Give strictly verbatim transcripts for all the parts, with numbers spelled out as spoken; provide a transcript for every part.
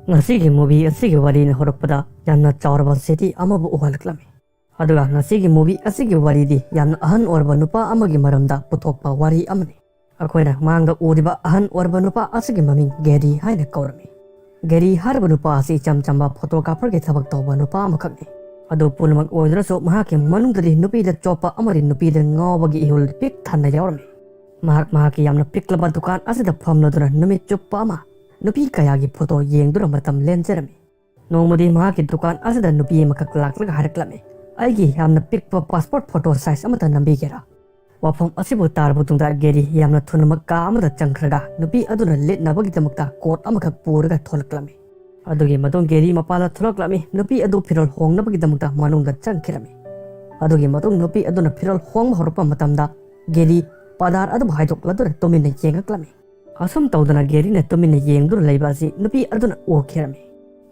ꯉꯁꯤꯒꯤ movie ꯑꯁꯤꯒꯤ ꯋꯥꯔꯤꯅ ꯍꯧꯔꯛꯄꯗ ꯌꯥꯝꯅ ꯆꯥꯎꯔꯕ city ꯑꯃꯕꯨ ꯎꯍꯜꯂꯛꯂꯝꯃꯤ꯫ ꯑꯗꯨꯒ ꯉꯁꯤꯒꯤ movie ꯑꯁꯤꯒꯤ ꯋꯥꯔꯤꯗꯤ ꯌꯥꯝꯅ ꯑꯍꯟ ꯑꯣꯏꯔꯕ ꯅꯨꯄꯥ ꯑꯃꯒꯤ ꯃꯔꯝꯗ ꯄꯨꯊꯣꯛꯄ ꯋꯥꯔꯤ ꯑꯃꯅꯤ꯫ ꯑꯩꯈꯣꯏꯅ ꯃꯥꯡꯗ ꯎꯔꯤꯕ ꯑꯍꯟ ꯑꯣꯏꯔꯕ ꯅꯨꯄꯥ ꯑꯁꯤꯒꯤ ꯃꯃꯤꯡ ꯒꯦꯔꯤ ꯍꯥꯏꯅ ꯀꯧꯔꯝꯃꯤ꯫ ꯒꯦꯔꯤ ꯍꯥꯏꯔꯤꯕ ꯅꯨꯄꯥ ꯑꯁꯤ ꯏꯆꯝ ꯆꯝꯕ photographerꯒꯤ ꯊꯕꯛ ꯇꯧꯕ ꯅꯨꯄꯥ ꯑꯃꯈꯛꯅꯤ꯫ ꯑꯗꯨ ꯄꯨꯝꯅꯃꯛ ꯑꯣꯏꯗ꯭ꯔꯁꯨ ꯃꯍꯥꯛꯀꯤ ꯃꯅꯨꯡꯗꯗꯤ ꯅꯨꯄꯤꯗ ꯆꯣꯞꯄ ꯑꯃꯗꯤ ꯅꯨꯄꯤꯗ ꯉꯥꯎꯕꯒꯤ ꯏꯍꯨꯜ ꯄꯤꯛ ꯊꯟꯅ ꯌꯥꯎꯔꯝꯃꯤ꯫ ꯃꯍꯥꯛ ꯃꯍꯥꯛꯀꯤ ꯌꯥꯝꯅ ꯄꯤꯛꯂꯕ ꯗꯨꯀꯥꯟ ꯑꯁꯤꯗ ꯐꯝꯂꯗꯨꯅ ꯅꯨꯃꯤꯠ ꯆꯨꯞꯄ ꯑꯃ ꯅꯨꯄꯤ ꯀꯌꯥꯒꯤ photo ꯌꯦꯡꯗꯨꯅ ꯃꯇꯝ ꯂꯦꯟꯖꯔꯝꯃꯤ꯫ ꯅꯣꯡꯃꯗꯤ ꯃꯍꯥꯛꯀꯤ ꯗꯨꯀꯥꯟ ꯑꯁꯤꯗ ꯅꯨꯄꯤ ꯑꯃꯈꯛ ꯂꯥꯛꯂꯒ ꯍꯥꯏꯔꯛꯂꯝꯃꯤ, "ꯑꯩꯒꯤ ꯌꯥꯝꯅ ꯄꯤꯛꯄ passport photo size ꯑꯃꯇ ꯅꯝꯕꯤꯒꯦꯔꯥ?" ꯋꯥꯐꯝ ꯑꯁꯤꯕꯨ ꯇꯥꯔꯕ ꯃꯇꯨꯡꯗ ꯒꯦꯔꯤ ꯌꯥꯝꯅ ꯊꯨꯅꯃꯛ ꯀꯥ ꯑꯃꯗ ꯆꯪꯈ꯭ꯔꯒ ꯅꯨꯄꯤ ꯑꯗꯨꯅ ꯂꯤꯠꯅꯕꯒꯤꯗꯃꯛꯇ coat ꯑꯃꯈꯛ ꯄꯨꯔꯒ ꯊꯣꯛꯂꯛꯂꯝꯃꯤ꯫ ꯑꯗꯨꯒꯤ ꯃꯇꯨꯡ ꯒꯦꯔꯤ ꯃꯄꯥꯟꯗ ꯊꯣꯛꯂꯛꯂꯝꯃꯤ꯫ ꯅꯨꯄꯤ ꯑꯗꯨ ꯐꯤꯔꯣꯜ ꯍꯣꯡꯅꯕꯒꯤꯗꯃꯛꯇ ꯃꯅꯨꯡꯗ ꯆꯪꯈꯤꯔꯝꯃꯤ꯫ ꯑꯗꯨꯒꯤ ꯃꯇꯨꯡ ꯅꯨꯄꯤ ꯑꯗꯨꯅ ꯐꯤꯔꯣꯜ ꯍꯣꯡꯕ ꯍꯧꯔꯛꯄ ꯃꯇꯝꯗ ꯒꯦꯔꯤ ꯄꯥꯗꯥꯔ ꯑꯗꯨꯕꯨ ꯍꯥꯏꯗꯣꯛꯂꯗꯨꯅ ꯇꯨꯃꯤꯟꯅ ꯌꯦꯡꯉꯛꯂꯝꯃꯤ꯫ ꯑꯁꯨꯝ ꯇꯧꯗꯅ ꯒꯦꯔꯤꯅ ꯇꯨꯃꯤꯟꯅ ꯌꯦꯡꯗꯨꯅ ꯂꯩꯕ ꯑꯁꯤ ꯅꯨꯄꯤ ꯑꯗꯨꯅ ꯎꯈꯤꯔꯝꯃꯤ꯫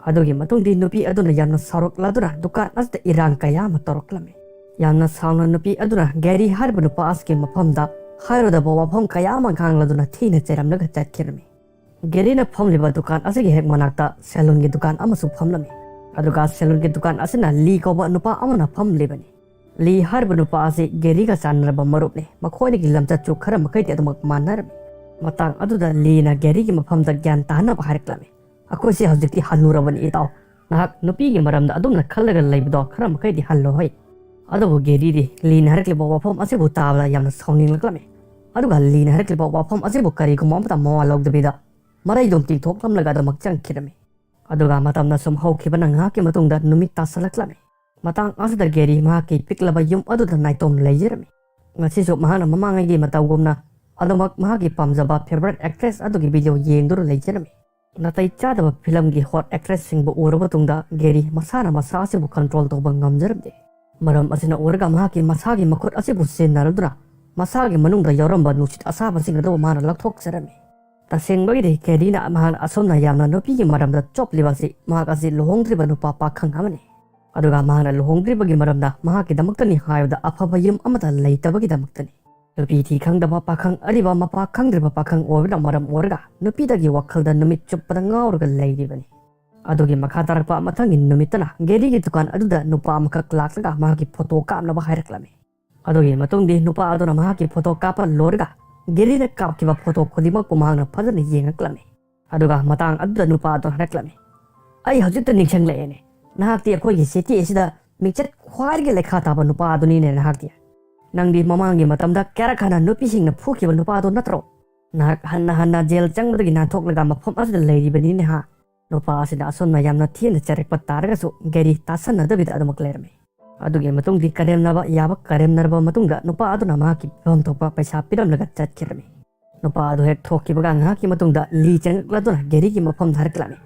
ꯑꯗꯨꯒꯤ ꯃꯇꯨꯡꯗꯤ ꯅꯨꯄꯤ ꯑꯗꯨꯅ ꯌꯥꯝꯅ ꯁꯥꯎꯔꯛꯂꯗꯨꯅ ꯗꯨꯀꯥꯟ ꯑꯁꯤꯗ ꯏꯔꯥꯡ ꯀꯌꯥ ꯑꯃ ꯇꯧꯔꯛꯂꯝꯃꯤ꯫ ꯌꯥꯝꯅ ꯁꯥꯎꯅ ꯅꯨꯄꯤ ꯑꯗꯨꯅ ꯒꯦꯔꯤ ꯍꯥꯏꯔꯤꯕ ꯅꯨꯄꯥ ꯑꯁꯤꯒꯤ ꯃꯐꯝꯗ ꯍꯥꯏꯔꯣꯏꯗꯕ ꯋꯥꯐꯝ ꯀꯌꯥ ꯑꯃ ꯉꯥꯡꯂꯗꯨꯅ ꯊꯤꯅ ꯆꯩꯔꯝꯂꯒ ꯆꯠꯈꯤꯔꯝꯃꯤ꯫ ꯒꯦꯔꯤꯅ ꯐꯝꯂꯤꯕ ꯗꯨꯀꯥꯟ ꯑꯁꯤꯒꯤ ꯍꯦꯛ ꯃꯅꯥꯛꯇ salonꯒꯤ ꯗꯨꯀꯥꯟ ꯑꯃꯁꯨ ꯐꯝꯂꯝꯃꯤ꯫ ꯑꯗꯨꯒ salonꯒꯤ ꯗꯨꯀꯥꯟ ꯑꯁꯤꯅ ꯂꯤ ꯀꯧꯕ ꯅꯨꯄꯥ ꯑꯃꯅ ꯐꯝꯂꯤꯕꯅꯤ꯫ ꯂꯤ ꯍꯥꯏꯔꯤꯕ ꯅꯨꯄꯥ ꯑꯁꯤ ꯒꯦꯔꯤꯒ ꯆꯥꯟꯅꯔꯕ ꯃꯔꯨꯞꯅꯤ꯫ ꯃꯈꯣꯏꯅꯤꯒꯤ ꯂꯝꯆꯠꯁꯨ ꯈꯔ ꯃꯈꯩꯗꯤ ꯑꯗꯨꯃꯛ ꯃꯥꯟꯅꯔꯝꯃꯤ꯫ ꯃꯇꯥꯡ ꯑꯗꯨꯗ ꯂꯤꯅ ꯒꯦꯔꯤꯒꯤ ꯃꯐꯝꯗ ꯒ꯭ꯌꯥꯟ ꯇꯥꯍꯟꯅꯕ ꯍꯥꯏꯔꯛꯂꯝꯃꯤ꯫ "ꯑꯩꯈꯣꯏꯁꯦ ꯍꯧꯖꯤꯛꯇꯤ ꯍꯟꯅꯨꯔꯕꯅꯤ ꯏꯇꯥꯎ꯫ ꯅꯍꯥꯛ ꯅꯨꯄꯤꯒꯤ ꯃꯔꯝꯗ ꯑꯗꯨꯝꯅ ꯈꯜꯂꯒ ꯂꯩꯕꯗꯣ ꯈꯔ ꯃꯈꯩꯗꯤ ꯍꯜꯂꯣ ꯍꯩ꯫" ꯑꯗꯨꯕꯨ ꯒꯦꯔꯤꯗꯤ ꯂꯤꯅ ꯍꯥꯏꯔꯛꯂꯤꯕ ꯋꯥꯐꯝ ꯑꯁꯤꯕꯨ ꯇꯥꯕꯗ ꯌꯥꯝꯅ ꯁꯥꯎꯅꯤꯡꯂꯛꯂꯝꯃꯤ꯫ ꯑꯗꯨꯒ ꯂꯤꯅ ꯍꯥꯏꯔꯛꯂꯤꯕ ꯋꯥꯐꯝ ꯑꯁꯤꯕꯨ ꯀꯔꯤꯒꯨꯝꯕ ꯑꯃꯇ ꯃꯋꯥ ꯂꯧꯗꯕꯤꯗ ꯃꯔꯩꯗꯣꯝ ꯇꯤꯡꯊꯣꯛꯂꯝꯂꯒ ꯑꯗꯨꯃꯛ ꯆꯪꯈꯤꯔꯝꯃꯤ꯫ ꯑꯗꯨꯒ ꯃꯇꯝꯅ ꯁꯨꯝ ꯍꯧꯈꯤꯕꯅ ꯉꯥꯏꯍꯥꯛꯀꯤ ꯃꯇꯨꯡꯗ ꯅꯨꯃꯤꯠ ꯇꯥꯁꯜꯂꯛꯂꯝꯃꯤ꯫ ꯃꯇꯥꯡ ꯑꯁꯤꯗ ꯒꯦꯔꯤ ꯃꯍꯥꯛꯀꯤ ꯄꯤꯛꯂꯕ ꯌꯨꯝ ꯑꯗꯨꯗ ꯅꯥꯏꯇꯣꯝ ꯂꯩꯖꯔꯝꯃꯤ꯫ ꯉꯁꯤꯁꯨ ꯃꯍꯥꯛꯅ ꯃꯃꯥꯡꯉꯩꯒꯤ ꯃꯇꯧꯒꯨꯝꯅ ꯑꯗꯨꯃꯛ ꯃꯍꯥꯛꯀꯤ ꯄꯥꯝꯖꯕ favourite actress ꯑꯗꯨꯒꯤ video ꯌꯦꯡꯗꯨꯅ ꯂꯩꯖꯔꯝꯃꯤ꯫ ꯅꯥꯇꯩ ꯆꯥꯗꯕ ꯐꯤꯂꯝꯒꯤ hot actressꯁꯤꯡꯕꯨ ꯎꯔꯕ ꯃꯇꯨꯡꯗ ꯒꯦꯔꯤ ꯃꯁꯥꯅ ꯃꯁꯥ ꯑꯁꯤꯕꯨ control ꯇꯧꯕ ꯉꯝꯖꯔꯝꯗꯦ꯫ ꯃꯔꯝ ꯑꯁꯤꯅ ꯑꯣꯏꯔꯒ ꯃꯍꯥꯛꯀꯤ ꯃꯁꯥꯒꯤ ꯃꯈꯨꯠ ꯑꯁꯤꯕꯨ ꯁꯤꯖꯤꯟꯅꯔꯗꯨꯅ ꯃꯁꯥꯒꯤ ꯃꯅꯨꯡꯗ ꯌꯥꯎꯔꯝꯕ ꯅꯨꯡꯁꯤꯠ ꯑꯁꯥꯕꯁꯤꯡ ꯑꯗꯨ ꯃꯍꯥꯛꯅ ꯂꯧꯊꯣꯛꯆꯔꯝꯃꯤ꯫ ꯇꯁꯦꯡꯕꯒꯤꯗꯤ ꯒꯦꯔꯤꯅ ꯃꯍꯥꯛꯅ ꯑꯁꯨꯝꯅ ꯌꯥꯝꯅ ꯅꯨꯄꯤꯒꯤ ꯃꯔꯝꯗ ꯆꯣꯞꯂꯤꯕ ꯑꯁꯤ ꯃꯍꯥꯛ ꯑꯁꯤ ꯂꯨꯍꯣꯡꯗ꯭ꯔꯤꯕ ꯅꯨꯄꯥ ꯄꯥꯈꯪ ꯑꯃꯅꯤ꯫ ꯑꯗꯨꯒ ꯃꯍꯥꯛꯅ ꯂꯨꯍꯣꯡꯗ꯭ꯔꯤꯕꯒꯤ ꯃꯔꯝꯗ ꯃꯍꯥꯛꯀꯤꯗꯃꯛꯇꯅꯤ ꯍꯥꯏꯕꯗ ꯑꯐꯕ ꯌꯨꯝ ꯑꯃꯠꯇ ꯂꯩꯇꯕꯒꯤꯗꯃꯛꯇꯅꯤ꯫ ꯅꯨꯄꯤ ꯊꯤ ꯈꯪꯗꯕ ꯄꯥꯈꯪ ꯑꯔꯤꯕ ꯃꯄꯥ ꯈꯪꯗ꯭ꯔꯤꯕ ꯄꯥꯈꯪ ꯑꯣꯏꯕꯅ ꯃꯔꯝ ꯑꯣꯏꯔꯒ ꯅꯨꯄꯤꯗꯒꯤ ꯋꯥꯈꯜꯗ ꯅꯨꯃꯤꯠ ꯆꯨꯞꯄꯗ ꯉꯥꯎꯔꯒ ꯂꯩꯔꯤꯕꯅꯤ꯫ ꯑꯗꯨꯒꯤ ꯃꯈꯥ ꯇꯥꯔꯛꯄ ꯃꯊꯪꯒꯤ ꯅꯨꯃꯤꯠꯇꯅ ꯒꯦꯔꯤꯒꯤ ꯗꯨꯀꯥꯟ ꯑꯗꯨꯗ ꯅꯨꯄꯥ ꯑꯃꯈꯛ ꯂꯥꯛꯂꯒ ꯃꯍꯥꯛꯀꯤ ꯐꯣꯇꯣ ꯀꯥꯞꯅꯕ ꯍꯥꯏꯔꯛꯂꯝꯃꯤ꯫ ꯑꯗꯨꯒꯤ ꯃꯇꯨꯡꯗꯤ ꯅꯨꯄꯥ ꯑꯗꯨꯅ ꯃꯍꯥꯛꯀꯤ ꯐꯣꯇꯣ ꯀꯥꯞꯄ ꯂꯣꯏꯔꯒ ꯒꯦꯔꯤꯅ ꯀꯥꯞꯈꯤꯕ ꯐꯣꯇꯣ ꯈꯨꯗꯤꯡꯃꯛꯄꯨ ꯃꯍꯥꯛꯅ ꯐꯖꯅ ꯌꯦꯡꯉꯛꯂꯝꯃꯤ꯫ ꯑꯗꯨꯒ ꯃꯇꯥꯡ ꯑꯗꯨꯗ ꯅꯨꯄꯥ ꯑꯗꯨꯅ ꯍꯥꯏꯔꯛꯂꯝꯃꯤ, "ꯑꯩ ꯍꯧꯖꯤꯛꯇ ꯅꯤꯡꯁꯤꯡꯂꯛꯑꯦꯅꯦ, ꯅꯍꯥꯛꯇꯤ ꯑꯩꯈꯣꯏꯒꯤ ꯁꯤꯇꯤ ꯑꯁꯤꯗ ꯃꯤꯡꯆꯠ ꯈ꯭ꯋꯥꯏꯗꯒꯤ ꯂꯩꯈꯥ ꯇꯥꯕ ꯅꯨꯄꯥ ꯑꯗꯨꯅꯤꯅꯦ ꯅꯍꯥꯛꯇꯤ꯫ ꯅꯪꯗꯤ ꯃꯃꯥꯡꯒꯤ ꯃꯇꯝꯗ ꯀꯌꯥꯔꯛ ꯍꯥꯟꯅ ꯅꯨꯄꯤꯁꯤꯡꯅ ꯐꯨꯈꯤꯕ ꯅꯨꯄꯥ ꯑꯗꯨ ꯅꯠꯇ꯭ꯔꯣ? ꯅꯍꯥꯛ ꯍꯟꯅ ꯍꯟꯅ ꯖꯦꯜ ꯆꯪꯕꯗꯒꯤ ꯅꯥꯟꯊꯣꯛꯂꯒ ꯃꯐꯝ ꯑꯁꯤꯗ ꯂꯩꯔꯤꯕꯅꯤꯅꯦ ꯍꯥ?" ꯅꯨꯄꯥ ꯑꯁꯤꯅ ꯑꯁꯨꯝꯅ ꯌꯥꯝꯅ ꯊꯤꯅ ꯆꯩꯔꯛꯄ ꯇꯥꯔꯒꯁꯨ ꯒꯦꯔꯤ ꯇꯥꯁꯟꯅꯗꯕꯤꯗ ꯑꯗꯨꯃꯛ ꯂꯩꯔꯝꯃꯤ꯫ ꯑꯗꯨꯒꯤ ꯃꯇꯨꯡꯗꯤ ꯀꯔꯦꯝꯅꯕ ꯌꯥꯕ ꯀꯔꯦꯝꯅꯔꯕ ꯃꯇꯨꯡꯗ ꯅꯨꯄꯥ ꯑꯗꯨꯅ ꯃꯍꯥꯛꯀꯤ ꯄꯤꯐꯝ ꯊꯣꯛꯄ ꯄꯩꯁꯥ ꯄꯤꯔꯝꯂꯒ ꯆꯠꯈꯤꯔꯝꯃꯤ꯫ ꯅꯨꯄꯥ ꯑꯗꯨ ꯍꯦꯛ ꯊꯣꯛꯈꯤꯕꯒ ꯉꯥꯏꯍꯥꯛꯀꯤ ꯃꯇꯨꯡꯗ ꯂꯤ ꯆꯪꯂꯛꯂꯗꯨꯅ ꯒꯦꯔꯤꯒꯤ ꯃꯐꯝꯗ ꯍꯥꯏꯔꯛꯂꯝꯃꯤ,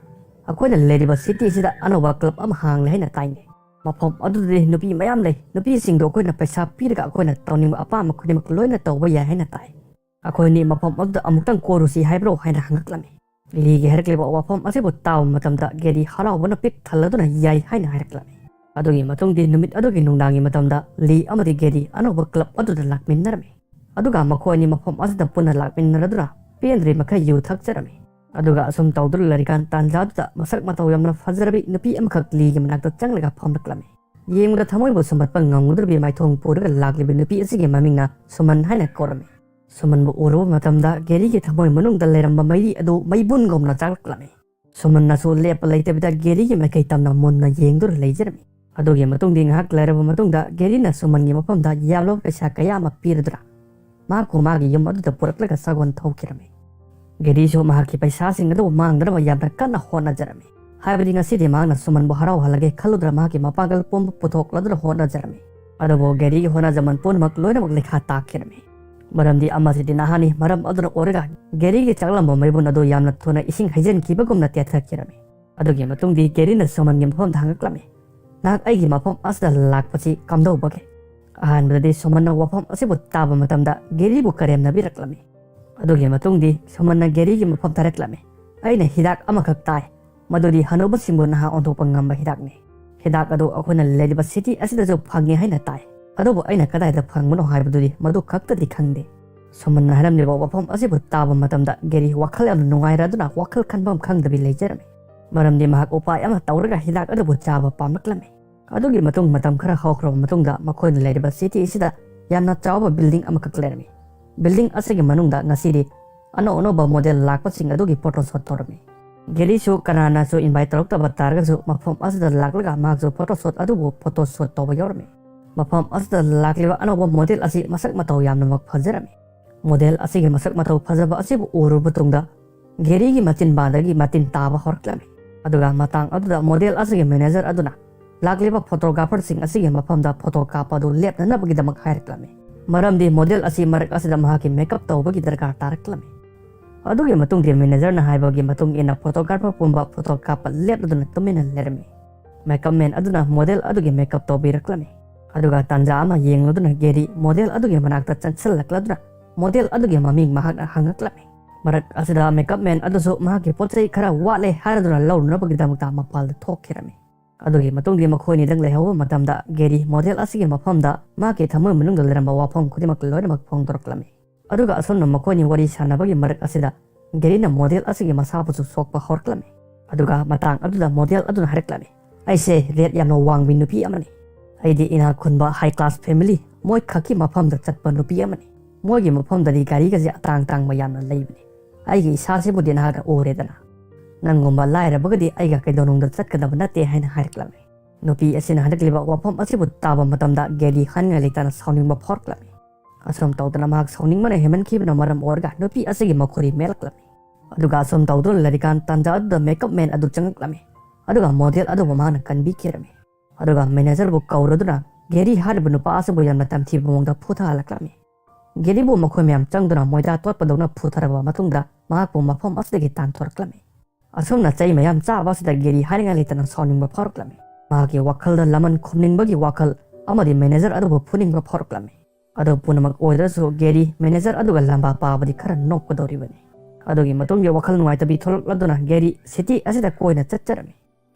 "ꯑꯩꯈꯣꯏꯅ ꯂꯩꯔꯤꯕ ꯁꯤꯇꯤ ꯑꯁꯤꯗ ꯑꯅꯧꯕ ꯀ꯭ꯂꯕ ꯑꯃ ꯍꯥꯡꯂꯦ ꯍꯥꯏꯅ ꯇꯥꯏꯅꯦ꯫ ꯃꯐꯝ ꯑꯗꯨꯗꯗꯤ ꯅꯨꯄꯤ ꯃꯌꯥꯝ ꯂꯩ꯫ ꯅꯨꯄꯤꯁꯤꯡꯗꯣ ꯑꯩꯈꯣꯏꯅ ꯄꯩꯁꯥ ꯄꯤꯔꯒ ꯑꯩꯈꯣꯏꯅ ꯇꯧꯅꯤꯡꯕ ꯑꯄꯥꯝꯕ ꯈꯨꯗꯤꯡꯃꯛ ꯂꯣꯏꯅ ꯇꯧꯕ ꯌꯥꯏ ꯍꯥꯏꯅ ꯇꯥꯏ꯫ ꯑꯩꯈꯣꯏꯅꯤ ꯃꯐꯝ ꯑꯗꯨꯗ ꯑꯃꯨꯛꯇꯪ ꯀꯣꯏꯔꯨꯁꯤ ꯍꯥꯏꯕ꯭ꯔꯣ?" ꯍꯥꯏꯅ ꯍꯪꯉꯛꯂꯝꯃꯤ꯫ ꯂꯤꯒꯤ ꯍꯥꯏꯔꯛꯂꯤꯕ ꯋꯥꯐꯝ ꯑꯁꯤꯕꯨ ꯇꯥꯕ ꯃꯇꯝꯗ ꯒꯦꯔꯤ ꯍꯔꯥꯎꯕꯅ ꯄꯤꯛ ꯊꯜꯂꯗꯨꯅ ꯌꯥꯏ ꯍꯥꯏꯅ ꯍꯥꯏꯔꯛꯂꯝꯃꯤ꯫ ꯑꯗꯨꯒꯤ ꯃꯇꯨꯡꯗꯤ ꯅꯨꯃꯤꯠ ꯑꯗꯨꯒꯤ ꯅꯨꯡꯗꯥꯡꯒꯤ ꯃꯇꯝꯗ ꯂꯤ ꯑꯃꯗꯤ ꯒꯦꯔꯤ ꯑꯅꯧꯕ ꯀ꯭ꯂꯕ ꯑꯗꯨꯗ ꯂꯥꯛꯃꯤꯟꯅꯔꯝꯃꯤ꯫ ꯑꯗꯨꯒ ꯃꯈꯣꯏ ꯑꯅꯤ ꯃꯐꯝ ꯑꯁꯤꯗ ꯄꯨꯟꯅ ꯂꯥꯛꯃꯤꯟꯅꯔꯗꯨꯅ ꯄꯦꯟꯗ꯭ꯔꯤ ꯃꯈꯩ ꯌꯨ ꯊꯛꯆꯔꯝꯃꯤ꯫ ꯑꯗꯨꯒ ꯑꯁꯨꯝ ꯇꯧꯗꯨꯅ ꯂꯩꯔꯤꯀꯥꯟ ꯇꯥꯟꯖꯥꯗꯨꯗ ꯃꯁꯛ ꯃꯇꯧ ꯌꯥꯝꯅ ꯐꯖꯔꯕꯤ ꯅꯨꯄꯤ ꯑꯃꯈꯛ ꯂꯤꯒꯤ ꯃꯅꯥꯛꯇ ꯆꯪꯂꯒ ꯐꯝꯂꯛꯂꯝꯃꯤ꯫ ꯌꯦꯡꯕꯗ ꯊꯃꯣꯏꯕꯨ ꯁꯨꯝꯍꯠꯄ ꯉꯝꯒꯗꯧꯔꯕꯤ ꯃꯥꯏꯊꯣꯡ ꯄꯨꯔꯒ ꯂꯥꯛꯂꯤꯕ ꯅꯨꯄꯤ ꯑꯁꯤꯒꯤ ꯃꯃꯤꯡꯅ ꯁꯨꯃꯟ ꯍꯥꯏꯅ ꯀꯧꯔꯝꯃꯤ꯫ ꯁꯨꯃꯟꯕꯨ ꯎꯔꯨꯕ ꯃꯇꯝꯗ ꯒꯦꯔꯤꯒꯤ ꯊꯃꯣꯏ ꯃꯅꯨꯡꯗ ꯂꯩꯔꯝꯕ ꯃꯩꯔꯤ ꯑꯗꯨ ꯃꯩꯕꯨꯟꯒꯨꯝꯅ ꯆꯥꯛꯂꯛꯂꯝꯃꯤ꯫ ꯁꯨꯃꯟꯅꯁꯨ ꯂꯦꯞꯄ ꯂꯩꯇꯕꯤꯗ ꯒꯦꯔꯤꯒꯤ ꯃꯥꯏꯀꯩ ꯇꯝꯅ ꯃꯨꯟꯅ ꯌꯦꯡꯗꯨꯅ ꯂꯩꯖꯔꯝꯃꯤ꯫ ꯑꯗꯨꯒꯤ ꯃꯇꯨꯡꯗꯤ ꯉꯥꯏꯍꯥꯛ ꯂꯩꯔꯕ ꯃꯇꯨꯡꯗ ꯒꯦꯔꯤꯅ ꯁꯨꯃꯟꯒꯤ ꯃꯐꯝꯗ ꯌꯥꯝꯂꯕ ꯄꯩꯁꯥ ꯀꯌꯥ ꯑꯃ ꯄꯤꯔꯗꯨꯅ ꯃꯍꯥꯛꯄꯨ ꯃꯥꯒꯤ ꯌꯨꯝ ꯑꯗꯨꯗ ꯄꯨꯔꯛꯂꯒ ꯁꯒꯣꯜ ꯊꯧꯈꯤꯔꯝꯃꯤ꯫ ꯒꯦꯔꯤꯁꯨ ꯃꯍꯥꯛꯀꯤ ꯄꯩꯁꯥꯁꯤꯡ ꯑꯗꯨ ꯃꯥꯡꯗꯅꯕ ꯌꯥꯝꯅ ꯀꯟꯅ ꯍꯣꯠꯅꯖꯔꯝꯃꯤ꯫ ꯍꯥꯏꯕꯗꯤ ꯉꯁꯤꯗꯤ ꯃꯍꯥꯛꯅ ꯁꯨꯃꯟꯕꯨ ꯍꯔꯥꯎꯍꯜꯂꯒꯦ ꯈꯜꯂꯨꯗꯨꯅ ꯃꯍꯥꯛꯀꯤ ꯃꯄꯥꯡꯒꯜ ꯄꯨꯝꯕ ꯄꯨꯊꯣꯛꯂꯗꯨꯅ ꯍꯣꯠꯅꯖꯔꯝꯃꯤ꯫ ꯑꯗꯨꯕꯨ ꯒꯦꯔꯤꯒꯤ ꯍꯣꯠꯅꯖꯃꯟ ꯄꯨꯝꯅꯃꯛ ꯂꯣꯏꯅꯃꯛ ꯂꯩꯈꯥ ꯇꯥꯈꯤꯔꯝꯃꯤ꯫ ꯃꯔꯝꯗꯤ ꯑꯃꯁꯤꯗꯤ ꯅꯍꯥꯅꯤ, ꯃꯔꯝ ꯑꯗꯨꯅ ꯑꯣꯏꯔꯒ ꯒꯦꯔꯤꯒꯤ ꯆꯥꯛꯂꯝꯕ ꯃꯩꯕꯨꯟ ꯑꯗꯨ ꯌꯥꯝꯅ ꯊꯨꯅ ꯏꯁꯤꯡ ꯍꯩꯖꯤꯟꯈꯤꯕꯒꯨꯝꯅ ꯇꯦꯊꯈꯤꯔꯝꯃꯤ꯫ ꯑꯗꯨꯒꯤ ꯃꯇꯨꯡꯗꯤ ꯒꯦꯔꯤꯅ ꯁꯨꯃꯟꯒꯤ ꯃꯐꯝꯗ ꯍꯪꯉꯛꯂꯝꯃꯤ, "ꯅꯍꯥꯛ ꯑꯩꯒꯤ ꯃꯐꯝ ꯑꯁꯤꯗ ꯂꯥꯛꯄꯁꯤ ꯀꯝꯗꯧꯕꯒꯦ?" ꯑꯍꯥꯟꯕꯗꯗꯤ ꯁꯨꯃꯟꯅ ꯋꯥꯐꯝ ꯑꯁꯤꯕꯨ ꯇꯥꯕ ꯃꯇꯝꯗ ꯒꯦꯔꯤꯕꯨ ꯀꯔꯦꯝꯅꯕꯤꯔꯛꯂꯝꯃꯤ꯫ ꯑꯗꯨꯒꯤ ꯃꯇꯨꯡꯗꯤ ꯁꯨꯃꯟꯅ ꯒꯦꯔꯤꯒꯤ ꯃꯐꯝ ꯊꯥꯔꯛꯂꯝꯃꯤ꯫ "ꯑꯩꯅ ꯍꯤꯗꯥꯛ ꯑꯃꯈꯛ ꯇꯥꯏ, ꯃꯗꯨꯗꯤ ꯍꯅꯨꯕꯁꯤꯡꯕꯨ ꯅꯍꯥ ꯑꯣꯟꯊꯣꯛꯄ ꯉꯝꯕ ꯍꯤꯗꯥꯛꯅꯤ꯫ ꯍꯤꯗꯥꯛ ꯑꯗꯨ ꯑꯩꯈꯣꯏꯅ ꯂꯩꯔꯤꯕ ꯁꯤꯇꯤ ꯑꯁꯤꯗꯁꯨ ꯐꯪꯉꯤ ꯍꯥꯏꯅ ꯇꯥꯏ꯫ ꯑꯗꯨꯕꯨ ꯑꯩꯅ ꯀꯗꯥꯏꯗ ꯐꯪꯕꯅꯣ ꯍꯥꯏꯕꯗꯨꯗꯤ ꯃꯗꯨ ꯈꯛꯇꯗꯤ ꯈꯪꯗꯦ꯫" ꯁꯨꯃꯟꯅ ꯍꯥꯏꯔꯝꯂꯤꯕ ꯋꯥꯐꯝ ꯑꯁꯤꯕꯨ ꯇꯥꯕ ꯃꯇꯝꯗ ꯒꯦꯔꯤ ꯋꯥꯈꯜ ꯌꯥꯝꯅ ꯅꯨꯡꯉꯥꯏꯔꯗꯨꯅ ꯋꯥꯈꯜ ꯈꯟꯐꯝ ꯈꯪꯗꯕꯤ ꯂꯩꯖꯔꯝꯃꯤ꯫ ꯃꯔꯝꯗꯤ ꯃꯍꯥꯛ ꯎꯄꯥꯏ ꯑꯃ ꯇꯧꯔꯒ ꯍꯤꯗꯥꯛ ꯑꯗꯨꯕꯨ ꯆꯥꯕ ꯄꯥꯝꯂꯛꯂꯝꯃꯤ꯫ ꯑꯗꯨꯒꯤ ꯃꯇꯨꯡ ꯃꯇꯝ ꯈꯔ ꯍꯧꯈ꯭ꯔꯕ ꯃꯇꯨꯡꯗ ꯃꯈꯣꯏꯅ ꯂꯩꯔꯤꯕ city ꯑꯁꯤꯗ ꯌꯥꯝꯅ ꯆꯥꯎꯕ building ꯑꯃꯈꯛ ꯂꯩꯔꯝꯃꯤ꯫ Building ꯑꯁꯤꯒꯤ ꯃꯅꯨꯡꯗ ꯉꯁꯤꯗꯤ ꯑꯅꯧ ꯑꯅꯧꯕ model ꯂꯥꯛꯄꯁꯤꯡ ꯑꯗꯨꯒꯤ photo shoot ꯇꯧꯔꯝꯃꯤ꯫ ꯒꯦꯔꯤꯁꯨ ꯀꯅꯥꯅꯁꯨ invite ꯇꯧꯔꯛꯇꯕ ꯇꯥꯔꯒꯁꯨ ꯃꯐꯝ ꯑꯁꯤꯗ ꯂꯥꯛꯂꯒ ꯃꯍꯥꯛꯁꯨ photo shoot ꯑꯗꯨꯕꯨ photo shoot ꯇꯧꯕ ꯌꯥꯎꯔꯝꯃꯤ꯫ ꯃꯐꯝ ꯑꯁꯤꯗ ꯂꯥꯛꯂꯤꯕ ꯑꯅꯧꯕ model ꯑꯁꯤ ꯃꯁꯛ ꯃꯇꯧ ꯌꯥꯝꯅꯃꯛ ꯐꯖꯔꯝꯃꯤ꯫ Model ꯑꯁꯤꯒꯤ ꯃꯁꯛ ꯃꯇꯧ ꯐꯖꯕ ꯑꯁꯤꯕꯨ ꯎꯔꯨꯕ ꯃꯇꯨꯡꯗ ꯒꯦꯔꯤꯒꯤ ꯃꯆꯤꯟꯕꯥꯗꯒꯤ ꯃꯇꯤꯟ ꯇꯥꯕ ꯍꯧꯔꯛꯂꯝꯃꯤ꯫ ꯑꯗꯨꯒ ꯃꯇꯥꯡ ꯑꯗꯨꯗ model ꯑꯁꯤꯒꯤ manager ꯑꯗꯨꯅ ꯂꯥꯛꯂꯤꯕ photographerꯁꯤꯡ ꯑꯁꯤꯒꯤ ꯃꯐꯝꯗ photo ꯀꯥꯞꯄ ꯑꯗꯨ ꯂꯦꯞꯅꯅꯕꯒꯤꯗꯃꯛ ꯍꯥꯏꯔꯛꯂꯝꯃꯤ꯫ ꯃꯔꯝꯗꯤ model ꯑꯁꯤ ꯃꯔꯛ ꯑꯁꯤꯗ ꯃꯍꯥꯛꯀꯤ makeup ꯇꯧꯕꯒꯤ ꯗꯔꯀꯥꯔ ꯇꯥꯔꯛꯂꯝꯃꯤ꯫ ꯑꯗꯨꯒꯤ ꯃꯇꯨꯡꯗꯤ managerꯅ ꯍꯥꯏꯕꯒꯤ ꯃꯇꯨꯡ ꯏꯟꯅ photographer ꯄꯨꯝꯕ photo ꯀꯥꯞꯄ ꯂꯦꯞꯂꯗꯨꯅ ꯇꯨꯃꯤꯟꯅ ꯂꯩꯔꯝꯃꯤ꯫ Makeup man ꯑꯗꯨꯅ model ꯑꯗꯨꯒꯤ makeup ꯇꯧꯕꯤꯔꯛꯂꯝꯃꯤ꯫ ꯑꯗꯨꯒ ꯇꯥꯟꯖꯥ ꯑꯃ ꯌꯦꯡꯂꯗꯨꯅ ꯒꯦꯔꯤ model ꯑꯗꯨꯒꯤ ꯃꯅꯥꯛꯇ ꯆꯪꯁꯤꯜꯂꯛꯂꯗꯨꯅ model ꯑꯗꯨꯒꯤ ꯃꯃꯤꯡ ꯃꯍꯥꯛꯅ ꯍꯪꯉꯛꯂꯝꯃꯤ꯫ ꯃꯔꯛ ꯑꯁꯤꯗ makeup man ꯑꯗꯨꯁꯨ ꯃꯍꯥꯛꯀꯤ ꯄꯣꯠ ꯆꯩ ꯈꯔ ꯋꯥꯠꯂꯦ ꯍꯥꯏꯔꯗꯨꯅ ꯂꯧꯔꯨꯅꯕꯒꯤꯗꯃꯛꯇ ꯃꯄꯥꯜꯗ ꯊꯣꯛꯈꯤꯔꯝꯃꯤ꯫ ꯑꯗꯨꯒꯤ ꯃꯇꯨꯡꯗꯤ ꯃꯈꯣꯏꯅꯤꯗꯪ ꯂꯩꯍꯧꯕ ꯃꯇꯝꯗ ꯒꯦꯔꯤ model ꯑꯁꯤꯒꯤ ꯃꯐꯝꯗ ꯃꯍꯥꯛꯀꯤ ꯊꯃꯣꯏ ꯃꯅꯨꯡꯗ ꯂꯩꯔꯝꯕ ꯋꯥꯐꯝ ꯈꯨꯗꯤꯡꯃꯛ ꯂꯣꯏꯅꯃꯛ ꯐꯣꯡꯗꯣꯔꯛꯂꯝꯃꯤ꯫ ꯑꯗꯨꯒ ꯑꯁꯨꯝꯅ ꯃꯈꯣꯏꯅꯤ ꯋꯥꯔꯤ ꯁꯥꯟꯅꯕꯒꯤ ꯃꯔꯛ ꯑꯁꯤꯗ ꯒꯦꯔꯤꯅ model ꯑꯁꯤꯒꯤ ꯃꯁꯥꯕꯨꯁꯨ ꯁꯣꯛꯄ ꯍꯧꯔꯛꯂꯝꯃꯤ꯫ ꯑꯗꯨꯒ ꯃꯇꯥꯡ ꯑꯗꯨꯗ model ꯑꯗꯨꯅ ꯍꯥꯏꯔꯛꯂꯝꯃꯤ, "ꯑꯩꯁꯦ rate ꯌꯥꯝꯅ ꯋꯥꯡꯕꯤ ꯅꯨꯄꯤ ꯑꯃꯅꯤ꯫ ꯑꯩꯗꯤ ꯏꯅꯥꯛ ꯈꯨꯟꯕ high class family, ꯃꯣꯏ ꯈꯛꯀꯤ ꯃꯐꯝꯗ ꯆꯠꯄ ꯅꯨꯄꯤ ꯑꯃꯅꯤ꯫ ꯃꯣꯏꯒꯤ ꯃꯐꯝꯗꯗꯤ ꯒꯥꯔꯤꯒꯁꯦ ꯑꯇꯥꯡ ꯇꯥꯡꯕ ꯌꯥꯝꯅ ꯂꯩꯕꯅꯤ꯫ ꯑꯩꯒꯤ ꯏꯁꯥꯁꯤꯕꯨꯗꯤ ꯅꯍꯥꯛꯅ ꯎꯔꯦꯗꯅ꯫ ꯅꯪꯒꯨꯝꯕ ꯂꯥꯏꯔꯕꯒꯗꯤ ꯑꯩꯒ ꯀꯩꯗꯧꯅꯨꯡꯗ ꯆꯠꯀꯗꯕ ꯅꯠꯇꯦ" ꯍꯥꯏꯅ ꯍꯥꯏꯔꯛꯂꯝꯃꯤ꯫ ꯅꯨꯄꯤ ꯑꯁꯤꯅ ꯍꯥꯏꯔꯛꯂꯤꯕ ꯋꯥꯐꯝ ꯑꯁꯤꯕꯨ ꯇꯥꯕ ꯃꯇꯝꯗ ꯒꯦꯔꯤ ꯍꯥꯏꯅꯤꯡꯉꯥꯏ ꯂꯩꯇꯅ ꯁꯥꯎꯅꯤꯡꯕ ꯐꯥꯎꯔꯛꯂꯝꯃꯤ꯫ ꯑꯁꯨꯝ ꯇꯧꯗꯅ ꯃꯍꯥꯛ ꯁꯥꯎꯅꯤꯡꯕꯅ ꯍꯦꯟꯃꯟꯈꯤꯕꯅ ꯃꯔꯝ ꯑꯣꯏꯔꯒ ꯅꯨꯄꯤ ꯑꯁꯤꯒꯤ ꯃꯈꯣꯔꯤ ꯃꯦꯜꯂꯛꯂꯝꯃꯤ꯫ ꯑꯗꯨꯒ ꯑꯁꯨꯝ ꯇꯧꯗꯨꯅ ꯂꯩꯔꯤꯀꯥꯟ ꯇꯥꯟꯖꯥ ꯑꯗꯨꯗ makeup man ꯑꯗꯨ ꯆꯪꯂꯛꯂꯝꯃꯤ꯫ ꯑꯗꯨꯒ model ꯑꯗꯨꯕꯨ ꯃꯍꯥꯛꯅ ꯀꯟꯕꯤꯈꯤꯔꯝꯃꯤ꯫ ꯑꯗꯨꯒ managerꯕꯨ ꯀꯧꯔꯗꯨꯅ ꯒꯦꯔꯤ ꯍꯥꯏꯔꯤꯕ ꯅꯨꯄꯥ ꯑꯁꯤꯕꯨ ꯌꯥꯝꯅ ꯇꯝꯊꯤꯕ ꯃꯑꯣꯡꯗ ꯐꯨꯊꯍꯜꯂꯛꯂꯝꯃꯤ꯫ ꯒꯦꯔꯤꯕꯨ ꯃꯈꯣꯏ ꯃꯌꯥꯝ ꯆꯪꯗꯨꯅ ꯃꯣꯏꯗꯥ ꯇꯣꯠꯄꯗꯧꯅ ꯐꯨꯊꯔꯕ ꯃꯇꯨꯡꯗ ꯃꯍꯥꯛꯄꯨ ꯃꯐꯝ ꯑꯁꯤꯗꯒꯤ ꯇꯥꯟꯊꯣꯔꯛꯂꯝꯃꯤ꯫ ꯑꯁꯨꯝꯅ ꯆꯩ ꯃꯌꯥꯝ ꯆꯥꯕ ꯑꯁꯤꯗ ꯒꯦꯔꯤ ꯍꯥꯏꯅꯤꯡꯉꯥꯏ ꯂꯩꯇꯅ ꯁꯥꯎꯅꯤꯡꯕ ꯐꯥꯎꯔꯛꯂꯝꯃꯤ꯫ ꯃꯍꯥꯛꯀꯤ ꯋꯥꯈꯜꯗ ꯂꯃꯟ ꯈꯨꯝꯅꯤꯡꯕꯒꯤ ꯋꯥꯈꯜ ꯑꯃꯗꯤ manager ꯑꯗꯨꯕꯨ ꯐꯨꯅꯤꯡꯕ ꯐꯥꯎꯔꯛꯂꯝꯃꯤ꯫ ꯑꯗꯨ ꯄꯨꯝꯅꯃꯛ ꯑꯣꯏꯗ꯭ꯔꯁꯨ ꯒꯦꯔꯤ manager ꯑꯗꯨꯒ ꯂꯝꯕꯥ ꯄꯥꯕꯗꯤ ꯈꯔ ꯅꯣꯛꯀꯗꯧꯔꯤꯕꯅꯤ꯫ ꯑꯗꯨꯒꯤ ꯃꯇꯨꯡꯒꯤ ꯋꯥꯈꯜ ꯅꯨꯡꯉꯥꯏꯇꯕꯤ ꯊꯣꯛꯂꯛꯂꯗꯨꯅ ꯒꯦꯔꯤ city ꯑꯁꯤꯗ ꯀꯣꯏꯅ ꯆꯠꯆꯔꯝꯃꯤ꯫